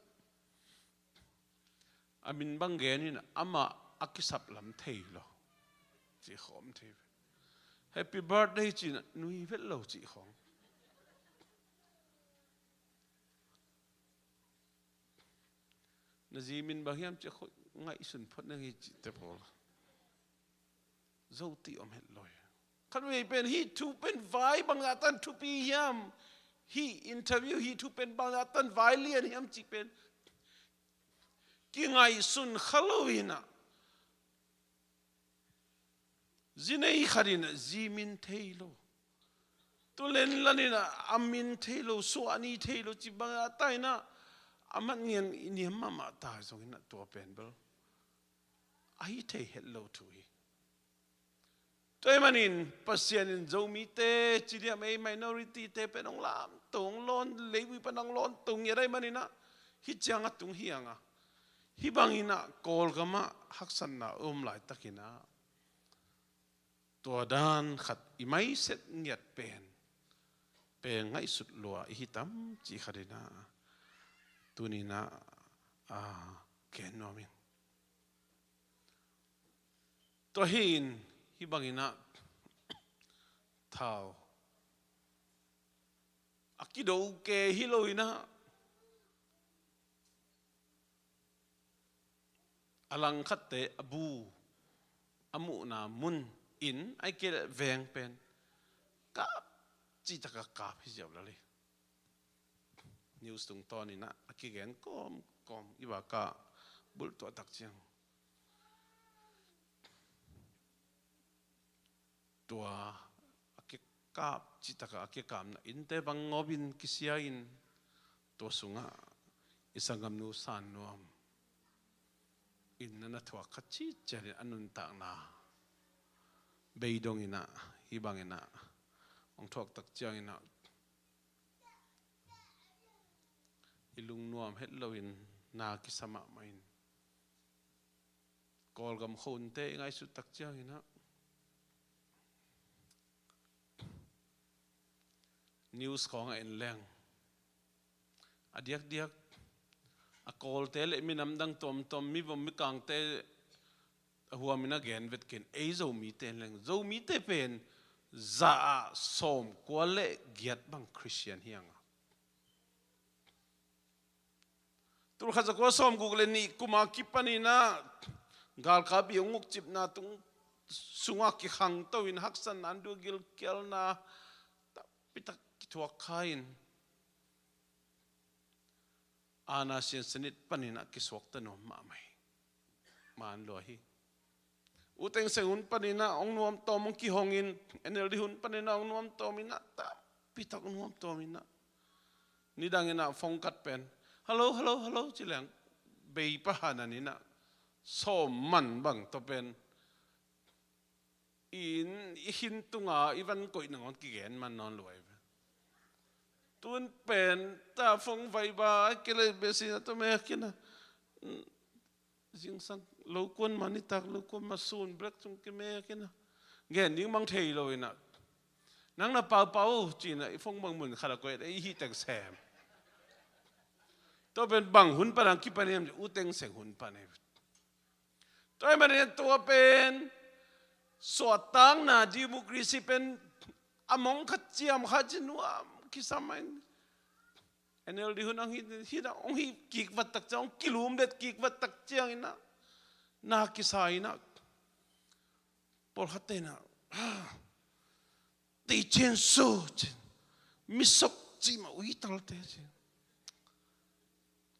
a min bang gen in ah, amah a kisap lam thei lo cih khawng om thei ve. Happy birthday ci-in ah nui vet lo cih khawng. Na zi min bang hiam cih khawng, ngaihsun phot ning hi cihte pawl zo ti om het lo hi. Khatvei pen hih thu pen vai bangzah tan thupi hiam, hih interview hih thu pen bangzah tan vai lian hiam cih pen kingaihsun kha lo in ah, zi nei khat in ah zi min thei lo, tu lenlan in ah a min thei lo, suahni thei lo cih bangzah ta in ah, a mat ngian i niam mahmah ta zongin ah, tua pen bel ahi thei het lo thu hi. Tua ahih manin Pasian in Zomite ci diam, ei minority te pen hong lamto, hong lawn, leivui pan hong lawnto ngiat ahih manin ah, hih ciang a tung hi hang a, hih bangin ah Kawlgam ah haksatna a om laitakin ah, tua dan khat i mindset ngiat pen, pen ngaihsut lua i hi tam cih khat in ah, tuni-in ah, a, gen nuam ing. Tua hi-in, hih bangin ah thau a kido kei hi lo in ah, a langkhatte a bu, a muhna mun in, ahih kei leh veng pen kap cihtak a kap hi ziau lel hi. News tungtawn in ah a kigen kawmkawm, i va ka bulh tuah tak ciang, tua a kikap cihtak a, a kikapna innte bang ngawpin kisia in, tua sungah i sanggamnu San Nuam in na na thuak kha citciat in, a nuntakna bei dong in ah, hih bangin ah hong thuak tak ciangin ah, i lungnuam het lo in na kisa mahmah in, Kawlgam khuahunte i ngaihsut tak ciangin ah, news khawng a en leng, a diakdiak a Kawlte le minam dang tuamtuam, mivom mikangte a huamin a gen vet kei in, ei Zomite en leng, Zomite pen za ah sawmkua le giat bang Khristian hi hang a. Tulkhat zakua sawmguk le nih kuma kipanin ah galkap i hong ukcipna tung sungah kikhangto in haksatna, an duh, gilkialna tampitak kithuak kha in Ana Siansanit panin ah kisuakta nuam mahmah hi. Man lua hi. U Thein Sein hun panin ah hong nuamtawm, hong kihong in, N L D hun panin ah hong nuamtawm in ah, tampitak hong nuamtawm in ah. Nidang in ah phone kat pen, "Hello, hello, hello," ci leng, bei pahanan in ah, sawm man bang tawh pen, in i hin tunga i van koih nangawn kigen man nawn lua hi ve. Tun pen ta phone vai ba, a kile besi na to me kina. Zingsang lo kuan ma, nitak lo kuan ma, sun break sung kimek in ah, gen ding mang thei lo in ah, "Nang na paupau," ci-in ah i phone bang mun khat ah koih, i hih teng sem. Tua pen bang hun pan a kipan hiam, U Thein Sein hun pan hi. Tua ahih manin tua pen suahtakna, democracy pen a mong khat ciam khat ci nuam kisam in, N L D hun ang hi, hi na, hong hih kik vat tak ciang, hong kilum det kik vat tak ciang in ah, na kisa in ah, pawlkhatte in ah, "Ah, tei cin su," ci, "misok ci ma ui talte," ci.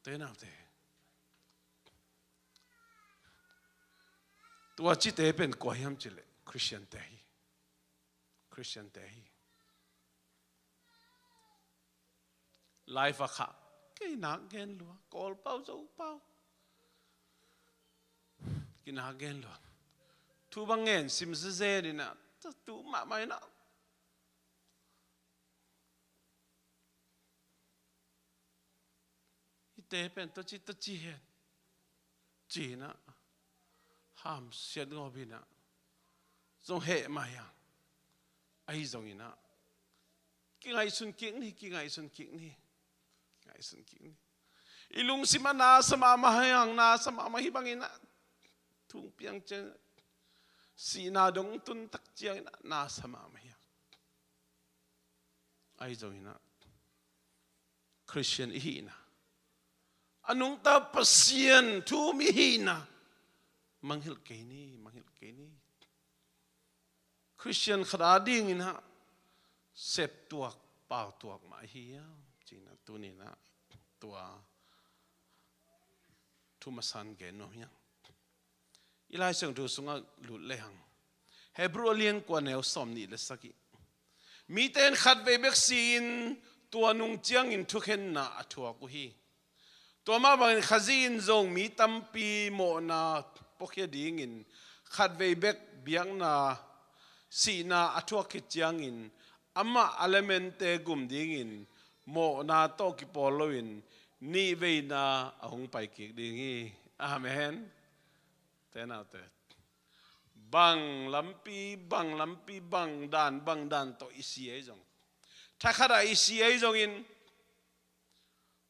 Te naute, tua cite pen kua hiam ci leh, Khristiante hi. Khristiante hi. Life a khah, kei nak gen lua, Kawl pau, Zo pau, kinak gen lua. Thu bang ngen sim zezen in ah, tu mahmah in ah, "Hite pen tua ci, tua ci hen," ci-in ah, hamsiat ngawp in ah, zong heh mah hi hang. Ahi zongin ah, kingaihsun kik ni, kingaihsun kik ni, kingaihsun kik ni. I lungsim ah na sa mahmah hi hang, na sa mahmah hi bangin ah, thu piang ciang, sihna dong tun tak ciangin ah, na sa mahmah hi hang. Ahi zongin ah, Khristian i hihna, a nungta Pasian thu um i hihna, mangngilh kei ni, mangngilh kei ni. Khristian khat adingin ah septuak, pautuak mah i hi hiam, ci-in ah tuni-in ah tua thu masa gen nuam hi hang. I Lai Siangtho sungah lut le hang, Hebru a lian kua, neu sawm nih le sagih, "Mite in khatvei bek si-in, tua nung ciangin thukhenna a thuak uh hi. Tua mah bangin Khazih in zong mi tampi mawhna puakhia dingin khatvei bek biakna, sihna a thuak khit ciangin, amah a lemente gum dingin mawhna tawh kipawl loin nihveina a hong pai kik ding hi." Amen. Te naute, bang lampi, bang lampi, bang dan, bang dan tawh i si ahi zong, thakhat ah i si ahi zongin,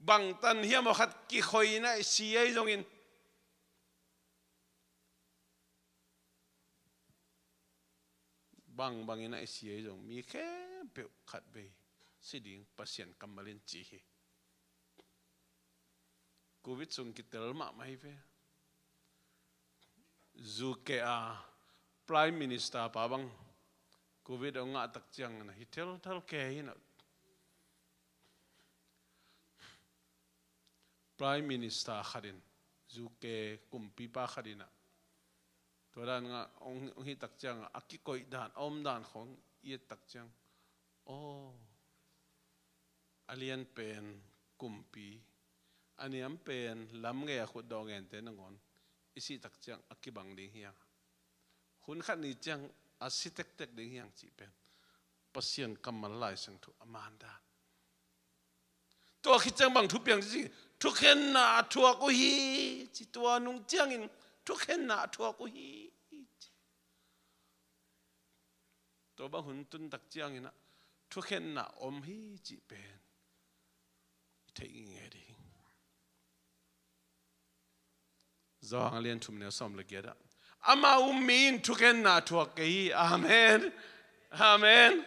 bang tan hiam aw khat kikhoina i si ahi zongin, bangbangin ah i si ahi zong, mi khempeuh khatvei si ding Pasian kammal in ci hi. Covid sung kitel mahmah hi ve. U K a Prime Minister pa bang Covid a ngah tak ciang na hi thelthel kei hi na. Prime Minister khat in, U K kumpipa khat in ah, tua dan ngah hong, hong hih tak ciang a, a kikoih dan, a om dan khong i et tak ciang, aw, a lian pen kumpi, a niam pen lam ngei a khutdawh ngente nangawn i sih tak ciang a kibang ding hi hang. Hun khat ni ciang a si tektek ding hi hang cih pen Pasian kammal, Lai Siangtho a man dan. Tua khit ciang bang thupiang ci, thukhenna a thuak uh hi ci, tua nung ciangin thukhenna a thuak uh hi ci. Tua bang hun tun tak ciangin ah thukhenna om hi cih pen i theih ngei ding. Johan a lian thum, neu sawm le giat ah, "Amah um mi in thukhenna a thuak kei hi." Amen. Amen.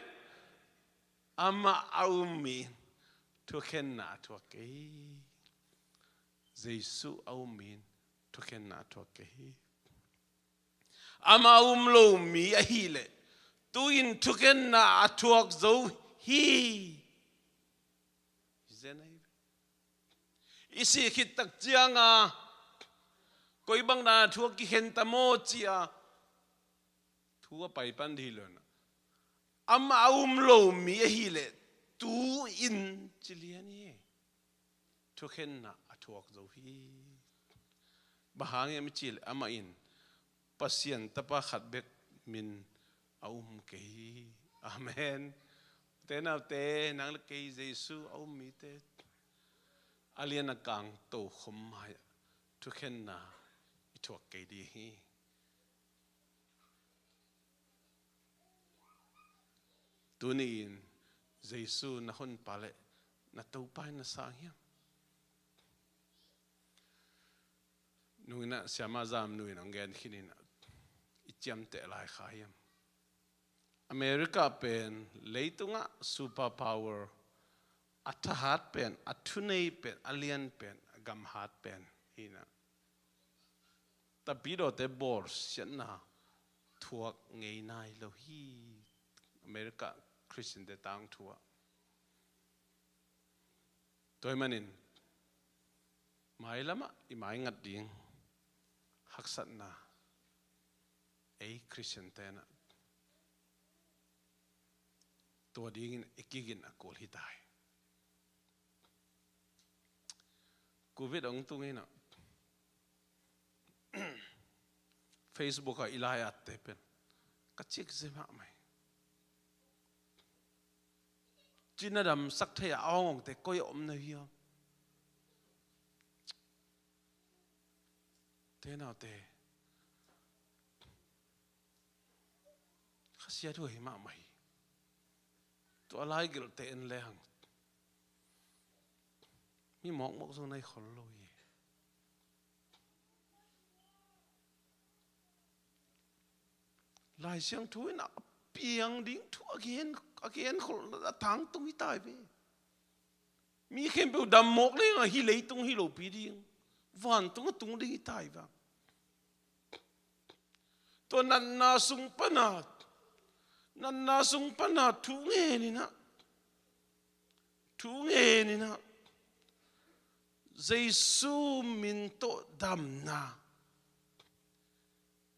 Amah a um mi in thukhenna a thuak kei hi. Jesu a um mi in thukhenna a thuak kei hi. Amah a um lo mi ahileh tu-in thukhenna a thuak zo hi. Hi zen ahi ve. I sih khit tak cianga koi bang dan a thuak kikhen ta maw ci-a thu a pai pan dih lo na. Amah a um lo mi ahileh tu-in ci lian hi. Thukhenna a thuak zo hi. Bang hang hiam i cih leh amah in Pasian Tapa khat bek min a um kei hi. Amen. Ute naute, nang le kei Jesu a um mite a lian a kang tokhom mai-ah thukhenna i thuak kei dih hi. Tuni-in Jesu na honpa le na Topa in na sang hiam? Nungin ah Siama Zam Nu in hong gen khin in ah i ciamteh lai kha hiam? America pen leitungah super power, a thahat pen, a thunei pen, a lian pen, a gamhat pen hi in ah tapidawte bawlsiatna thuak ngei nai lo hi. America Christian-te tangthu ah. Tua ahih manin mailamah i maingat ding haksatna ei Christian-te in ah tua dingin i kigin a kul hi ta hi. Covid hong tung in ah Facebook ah i lai-atte pen ka cik ze mahmah hi. Cina damsak thei a awngawngte koi a om na hiam? Ute naute, khasiathuai mahmah hi. Tua lai gelhte en lehang mi mawkmawk zong na hi khol lo hi. Lai Siangtho in a piang ding thu a gen, a gen khol a tangtung hi ta hi ve. Mi khempeuh dam mawk leng ah hih leitung hi lopi ding, vantung a tung ding hi ta hi vang. Tua natna sung pana, natna sung pana thu ngen in ah, thu ngen in ah Jesu min tawh damna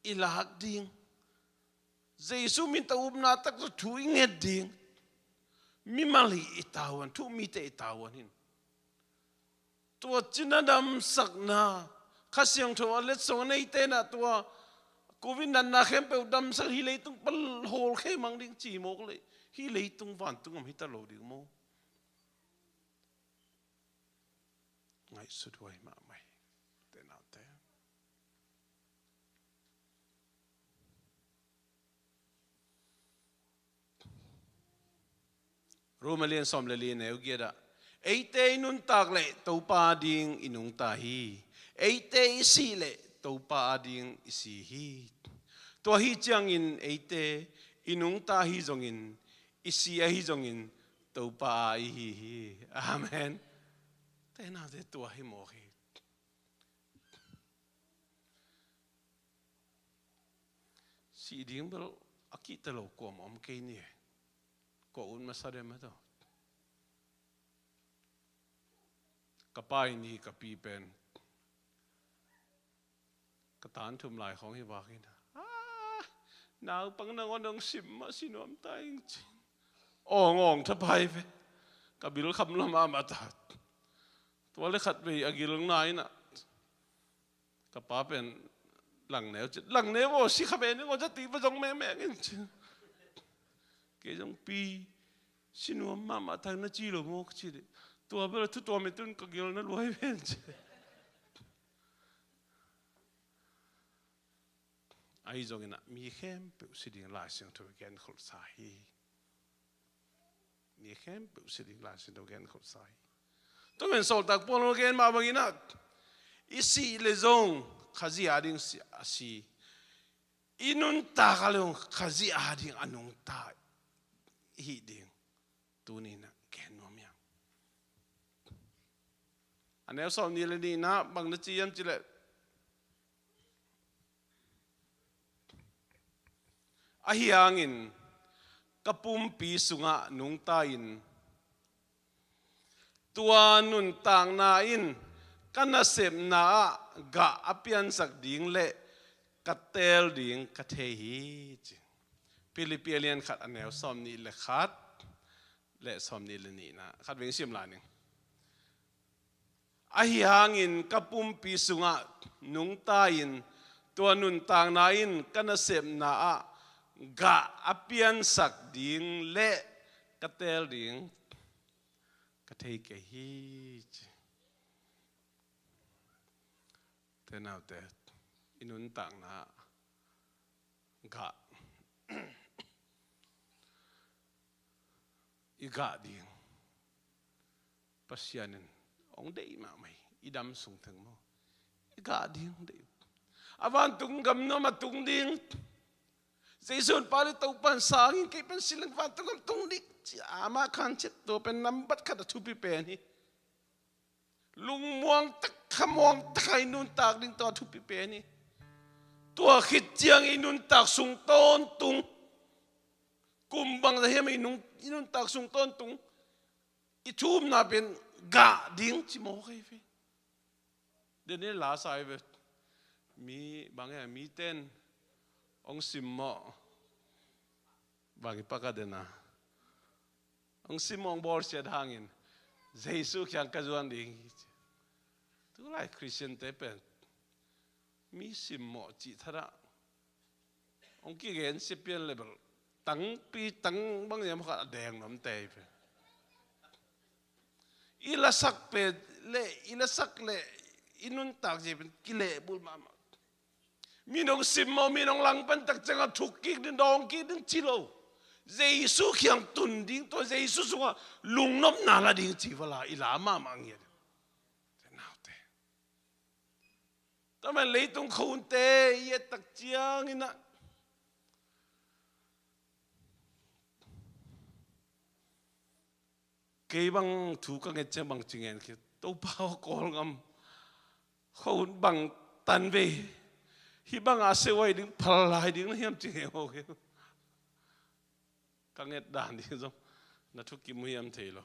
i lak ding, Jesu min tawh upna taktak thu i nget ding, mimal hi i tavuan, thu-um mite i tavuan hi in. Tua cina damsakna, Kha Siangtho a letsong a neite in ah tua Covid natna khempeuh damsak, hih leitung pan hawlkhia mang ding ci mawk leh hih leitung vantung om hi ta lo ding maw? Ngaihsut huai mahmah hi. Ute naute, Rom a lian sawm le li, neu giat ah, eite i nuntak leh Topa ading i nungta hi. Eite i sih leh Topa ading i si hi. Tua ahih ciangin eite i nungta ahi zongin, i si ahi zongin, Topa a i hi hi. Amen. Ute naute, tua hi mawk hi. Sih ding bel a kihta lo kuamah om kei ni. Kua ut masa dem a tawh. Ka pa in hi, ka pi pen ka tan thum lai khawng hi vak in, "Ah, naupang nangawn hong sim mah si nuam ta ing," ci. Awng awng thapai ve. Ka bil kham lam a mah ta. Tua le khat vei a gil nai in ah ka pa pen, "Langneu," ci. "Langneu aw, si kha ve ning aw, za ti va zong mengmeng in," ci. Kei zong, "Pi, si nuam mahmah ta ing, na ci lo maw?" ka ci dih. "Tua bel a thu tuam i tun ka gil na luai ven," ci. Ahi zongin ah mi khempeuh si ding Lai Siangtho in gen kholhsa hi. Mi khempeuh si ding Lai Siangtho in gen kholhsa hi. Tua men Sawltak Paul in gen mah bangin ah, i sih leh zong Khazih ading si, a si. I nuntak a leh zong Khazih ading a nungta. i hih ding tuni-in ah gen nuam hi hang. A neu sawmnih le nihna bang na ci hiam cih leh, ahi hangin ka pumpi sungah nungta-in tua nuntakna in ka nasepna ah gah a piansak ding leh ka teel ding ka thei hi, ci. Philippi a lian khat a neu sawmnih le khat le sawmnih le nihna khat veng sim lai ning. Ahi hangin ka pumpi sungah nungta-in tua nuntakna in ka nasepna ah gah a piansak ding leh ka teel ding ka thei kei hi, ci. Te naute, i nuntakna ah gah i gah ding Pasian in hong deih mahmah hi. I dam sung teng maw, i gah ding hong deih. A vantung gam nuam a tung ding. Jesu in Pali Topa in sang in kei pen si leng vantung gam tung ding, ci. Ama khan ciat tua pen nambat khat a thupi pen hi. Lungmuang tak, khamuang tak a i nuntak ding tua thupi pen hi. Tua khit ciang i nuntak sung tawntung, kum bang za hiam i nung, i nuntak sung tawntung i thu-umna pen gah ding ci mawk hi ve. Daniel la sa hi ve. Mi bang e, miten hong simmawh bang i pak a den a, hong simmawh hong bawlsiat hangin Jesu kiang ka zuan ding hi, ci. Tulai Khristiante pen mi simmawh cih thadah hong kigen sia pian leh bel tangpi tang bang hiam khat a deng nuam tei pen. I lasak pen leh, i lasak leh i nuntak cih pen kilehbulh mahmah. Mi nong simmawh, mi nong langpan tak ciangah thuk kik ding, dawng kik ding ci lo. Jesu kiang tun ding, tua Jesu sungah lungnopna la ding ci vala i la mahmah ngiat. Te naute, tua man leitung khonte i et tak ciangin ah kei bang thu ka nget ciang bang ci ngen kei, Topa aw, Kawlgam khon bang tan vei, hih bangah a se huai ding, phal lai ding na hiam ci ngen aw kei. Ka nget dan ding zong na thukim uh hiam thei lo.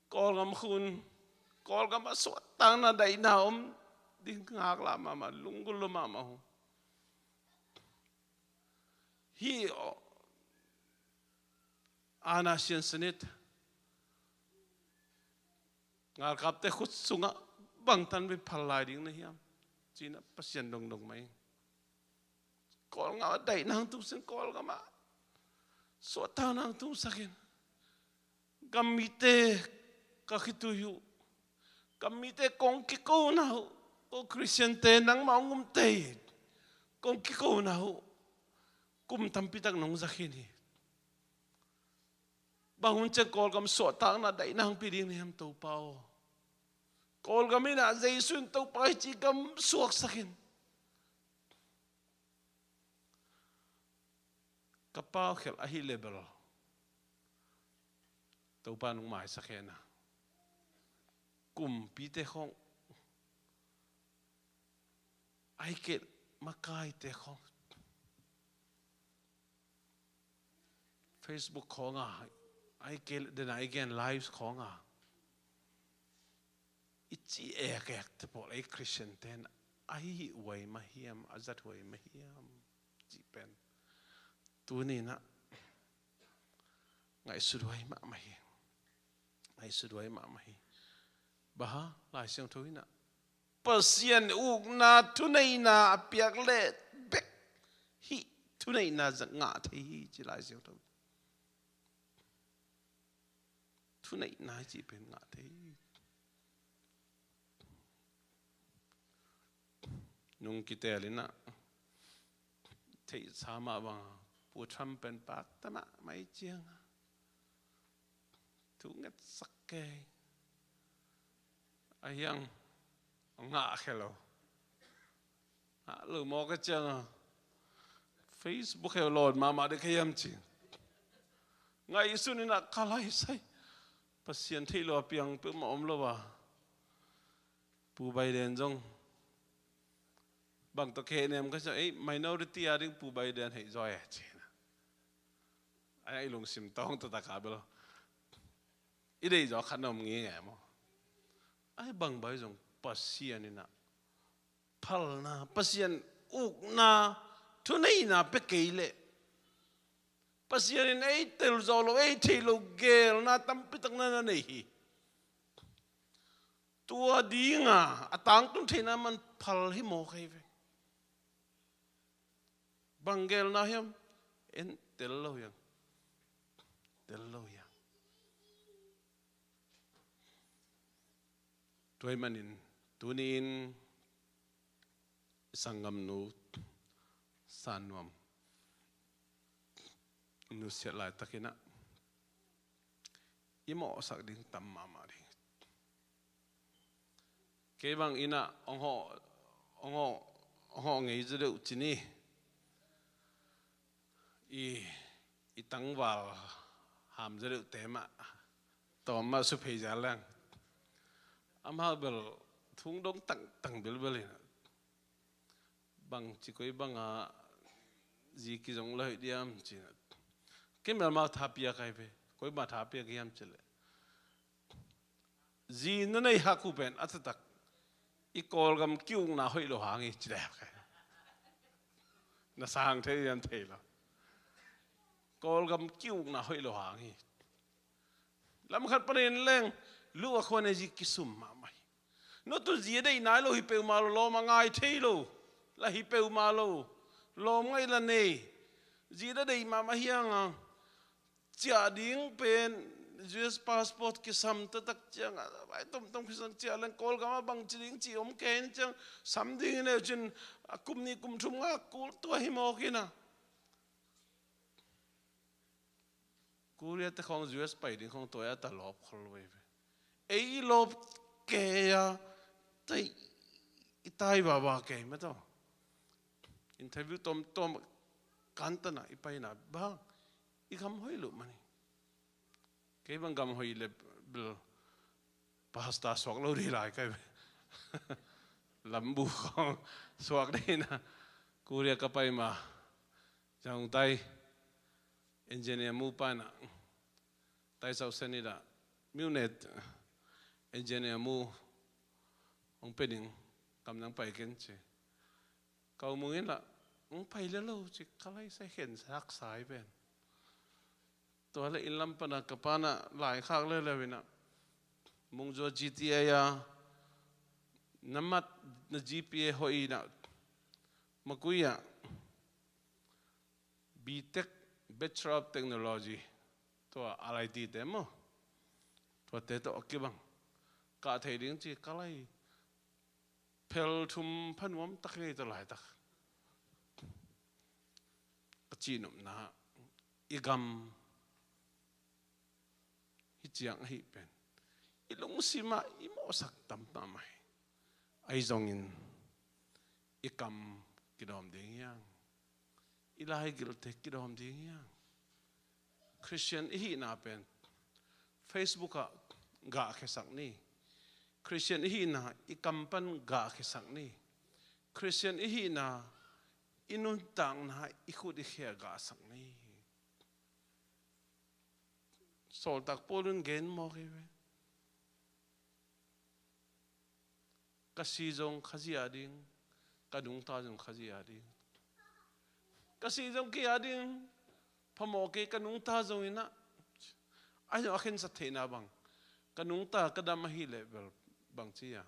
Kawlgam khun, Kawlgam a suahtakna daihna om ding ngaklah mahmah, lunggulh lua mahmah uh. Hih Ana Siansanit ngalkapte khut sungah bangtan vei phal lai ding na hiam? Ci-in ah Pasian dongdong mah ing. Kawlgam ah daihna hong tungsak in, Kawlgam ah suahtakna hong tungsak in. Gam mite ka khitui uh. Gam mite kong kikona uh. Ko Khristiante nangmah hong umte hi. Kong kikona uh. Kum tampi tak nong za khin hi. Bang hun ciang Kawlgam suahtakna daihna hong pia ding na hiam Topa aw? Kawlgam in ah Jesu in Topa hi ci gam suaksak in. Ka pau khial ahi leh bel Topa nong maisak hen a, kumpite khawng, ahih kei leh makaite khawng, Facebook khawng a, ahih kei leh dena i gen live khawng a i ci ekek te pawl, ei Khristian ten a hih huai mah hiam, a zat huai mah hiam cih pen tuni in ah ngaihsut huai mahmah hi. Ngaihsut huai mahmah hi. Bang hang? Lai Siangtho in ah Pasian ukna thuneihna a piak leh bek hih thuneihna zat ngah thei hi ci Lai Siangtho. Thuneihna i cih pen ngah thei hi. Nung kitel in ah theihsa mah bang a, Pu Trump pen pakta mahmah hi ciang a thu ngetsak kei. Ahi hang a ngah khia lo. Ngah lo mawk a ciang a Facebook heuh lawn mahmah dek kei hiam ci. Ngaihsun in ah ka lai sai. Pasian theih lo a piang peuhmah om lo a. Pu Biden zong bang tawh ka heh nem ka ci, ei, minority a ding Pu Biden hei zaw e ci na. Ai, i lungsim tawng taktak a bel i deih zaw khat na om ngei ngei maw? Ai, bang bai zong Pasian in ah phalna, Pasian ukna, thuneihna pia kei leh Pasian in ei tel zawh lo, ei theih lo geelna tampi tak na na nei hi. Tua dinga a tangtun theihna man phal hi mawk hi ve. Bang geelna hiam? En tel lo hiam? Tel lo hiam? Tua ahih manin tuni-in i sanggamnu San Nuam nusiat laitakin ah i mawhsak ding tam mahmah ding. Kei bang in ah hong hawh, hong hawh, hong hawh ngei zaw deuh ci ni. I, i tangval ham zaw deuh te mah tawm mah suphei zia leng. Amah bel thung dong tangtang belbel in ah bang ci koi banga zi kizong lai diam ci na. Kei melmau tha piak ai ve. Koi ma tha piak hiam ci leh, zi na nei hak uh pen a taktak i Kawlgam ki-ukna hoih lo hang hi ci dek. Na sang thei hiam thei lo. Kawlgam ki-ukna hoih lo hang hi. Lam khat panin leng lu a khuan e zi kisum mahmah hi. No tu zi a deih nai lo hi peuhmah lo, lawm a ngai thei lo la hi peuhmah lo. Lawm ngaih la nei. Zi a deih mahmah hi hang a, ciah ding pen U S passport kisam taktak ciang a, vai tomtom kisam ciah leng Kawlgam ah bang ci ding ci om kei in ciang sam ding hi neu cin a kum nih kum thum nga kul tua hi mawk in a. Korea te khawng U S pai ding khawng tua a ta lawp khol lo ve. Ei i lawp kei a, tei i tai vava kei mah tawh. Interview tomtom kantan a i paina bang i gam hoih loh mah ni. Kei bang gam hoih le bil pasta suak lo dih lai kai ve. Lambu khawng suak dih na. Korea ka pai ma zang tai engineer mu pa na tai sau sen i da miu net engineer mu hong pe ding kam nang pai ken ci. Kau mung in la hong pai le lo ci ka lai sai khen sak sai pen. Tua le inn lam pana ka pana lai khak leuleu ina mungzua G T A a na mat na G P A hoih ina makui a B Tech, Bachelor of Technology, tua R I T te maw, tuate tawh a kibang kah thei ding ci ka lai. Phel thum pha nuam tak ngei tawh laitak ka cihnopna i gam hi ciang ahi pen i lungsim ah i mawhsak tam mahmah hi. Ahi zongin i kam kidawm ding hiang, i laigilte kidawm ding hiang. Christian i hihna pen Facebook ah gahkhiasak ni. Christian i hihna i kam pan gahkhiasak ni. Christian i hihna i nuntakna i khut i khia gahsak ni. Sawltak Paul in gen mawk hi ve. Ka si zong Khazih a ding, ka nungta zong Khazih a ding. Ka si zong kei a ding, phamawh kei ka nungta zong ina. Ahi zong a khensat theihna bang ka nungta ka dam ahileh bel bang ci a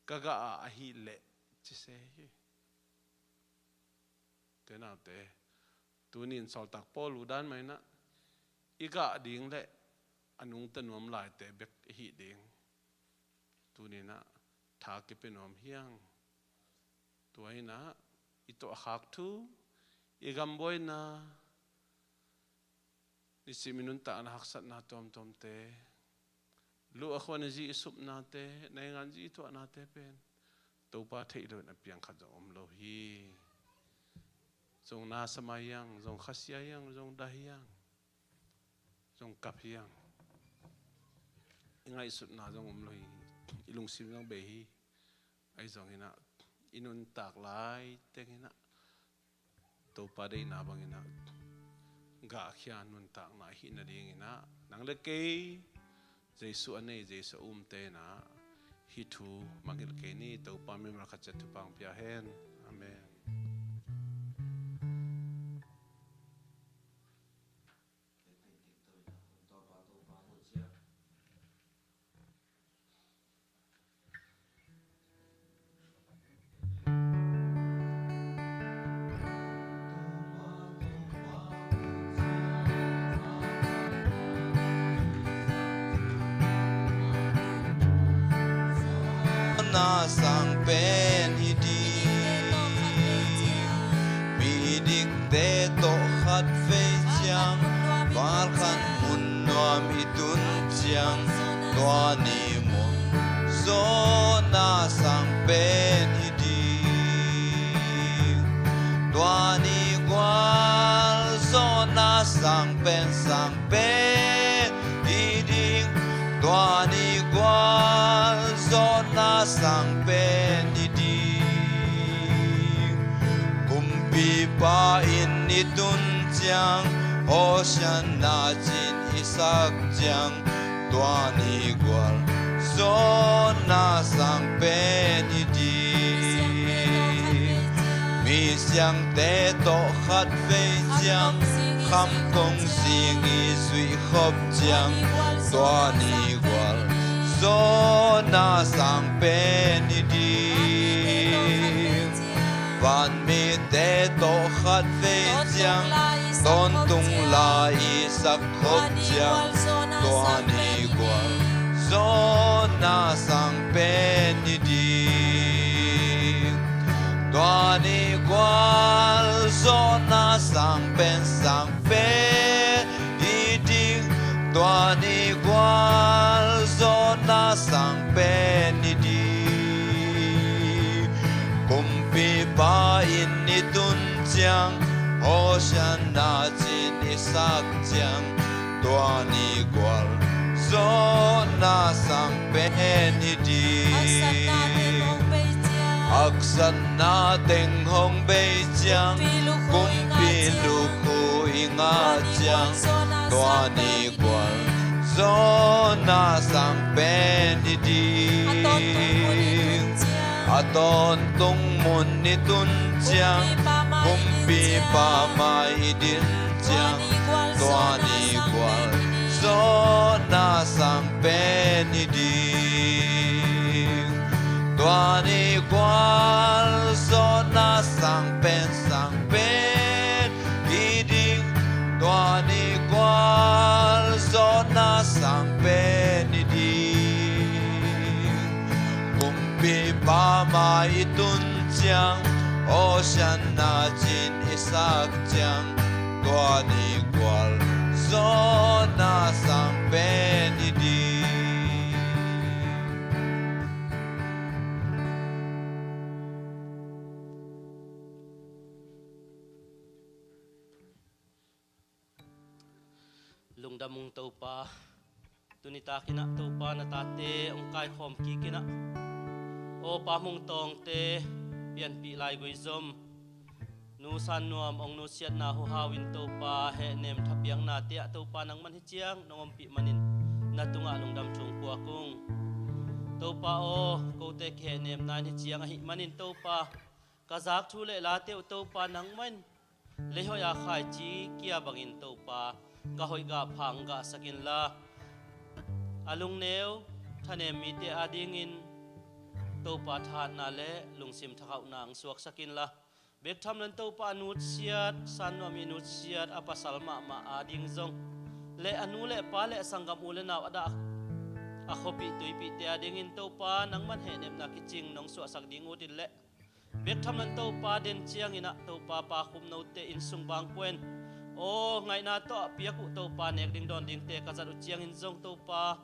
ka gah a ahileh ci se hi. Te naute, tunin sawltak Paul uh dan mah ina i gah ding le a nungta nuam laite bek i hih ding. Tunin ah tha kipia nuam hiang. Tua ina i tuahkhak thu, i gambuaina, nisim i nuntakna haksatna tuamtuamte, luh a khuan i zi i supnate, naingan zi i tuahnate pen Topa theih loin a piang khat zong om lo hi. Zong na sama hiang, zong khasia hiang, zong dah hiang. zong kap hi hang. I ngaihsutna zong om lo hi. I lungsim zong bei hi. Ahi zongin ah i nuntak lai teng in ah Topa deihna bangin ah gahkhia nuntakna i hih nadingin ah nang le kei, Jesuh a nei, Jesuh a umte in ah hih thu mangngilh kei ni. Topa mimal khat ciat thupha hong pia hen. Amen. Na sang pen hi ding. Midikte tawh khat vei ciang, valkhat mun nuam i tun ciang, tua ni muang zawhna sang pen hi ding. Tua ni gual zawhna sang pen, sang pen hi ding. Tua ni gual zawhna sang pen hi ding. Kumpipa inn i tun ciang, Hosianna cin i sak ciang, tua ni gual zawhna sang pen hi ding. Mi siangte tawh khat vei ciang, kham kong zing i zuih khop ciang, tua ni gual zawhna sang pen hi ding. Vanmite tawh khat vei ciang, tawntung la i sak khop ciang, tua ni gual zawhna sang pen hi ding. Tua ni gual zawhna sang pen, sang pen hi ding. Tua ni gual zawhna sang pen hi ding. Kumpipa inn i tun ciang, Hosianna cin i sak ciang, tua ni gual zawhna sang pen hi ding. Haksatna teng hong bei ciang, kumpi lukhu i ngah ciang, tua ni gual zawhna sang pen hi ding. A tawntung mun i tun ciang, kumpipa mai i din ciang, tua ni gual zawhna sang pen hi ding. Tua ni gual zawhna sang pen, sang pen hi ding. Tua ni gual zawhna sang pen hi ding. Kumpipa mai i tun ciang, Hosianna cin i sak ciang, tua ni gual zawhna sang pen hi ding. Lungdam ung Topa. Tuni takin ah Topa na tate hong kaikhawm kik in ah, aw Pa Mung Tawngte, Pianpih Laigui Zom, Nu San Nuam hong nusiatna huhau in Topa, hehnem thapiaknate ah Topa nangman hih ciang nong ompih manin na tungah lungdam thu hong puak ung. Topa aw, kote kihehnepna in hih ciang ahih manin Topa, ka zak thu le late uh Topa nangmah in leihoih a khaici kia bangin Topa, gah hoih gah pha hong gahsak inla, a lungneu thanem mite adingin Topa thahatna le lungsim thakhauhna hong suaksak inla, bek tham loin Topa a nutsiat, San Nuam i nutsiat a pasal mahmah ading zong le a nu le pa le a sanggam u le nau a dah a khuapih tuipihte adingin Topa nangman hehnemna kicing nong suahsak ding ut in le, bek tham loin Topa den ciangin ah Topa Pa Khupnote inn sung bang kua in, aw ngaihna tawh a piak uh Topa nek ding dawn dingte ka zat uh ciangin zong Topa,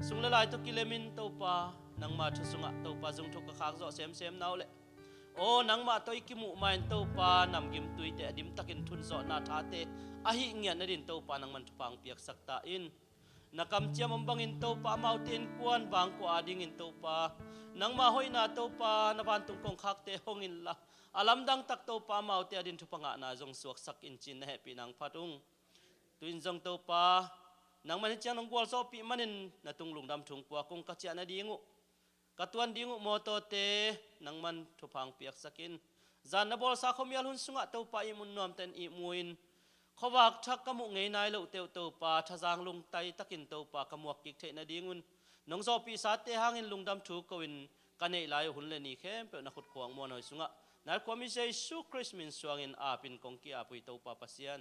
sung le lai tawh kilemin Topa, nangma thu sungah Topa zung thuk ka khak zawh semsem na uh le, Aw nangmah tawh i kimuh ma-in Topa, namgimtuite a dimtakin thunzawhna thate a hih ngiat nadin Topa nangman thupha hong piaksak ta in. Na kamciam om bangin Topa amaute innkuan bangkua adingin Topa, nangmah hoihna Topa na vantung kongkhakte hong inla, a lamdang tak Topa amaute adin thupha ngahna zong suaksak in ci-in na hehpihna hong phat ung. Tu-in zong Topa, nangman hih ciang nong gualzawhpih manin na tung lungdam thu hong puak ung. Ka ciah nading uh, ka tuan ding uh mawtawte nangman thupha hong piaksak in. Zan na bawlsa khuamial hun sungah Topa ihmu nuamtakin ihmu in, khuavak thak ka muh ngei nai lohte uh Topa, thazang lungtai takin Topa ka muak kik theih nadingun nong zawhpihsate hangin lungdam thu ko-in, ka neih lai uh hun le ni khempeuh na khut khuang muanhuai sungah na khuami Jesu Khrist min suangin apin kong ki-ap uh hi Topa Pasian.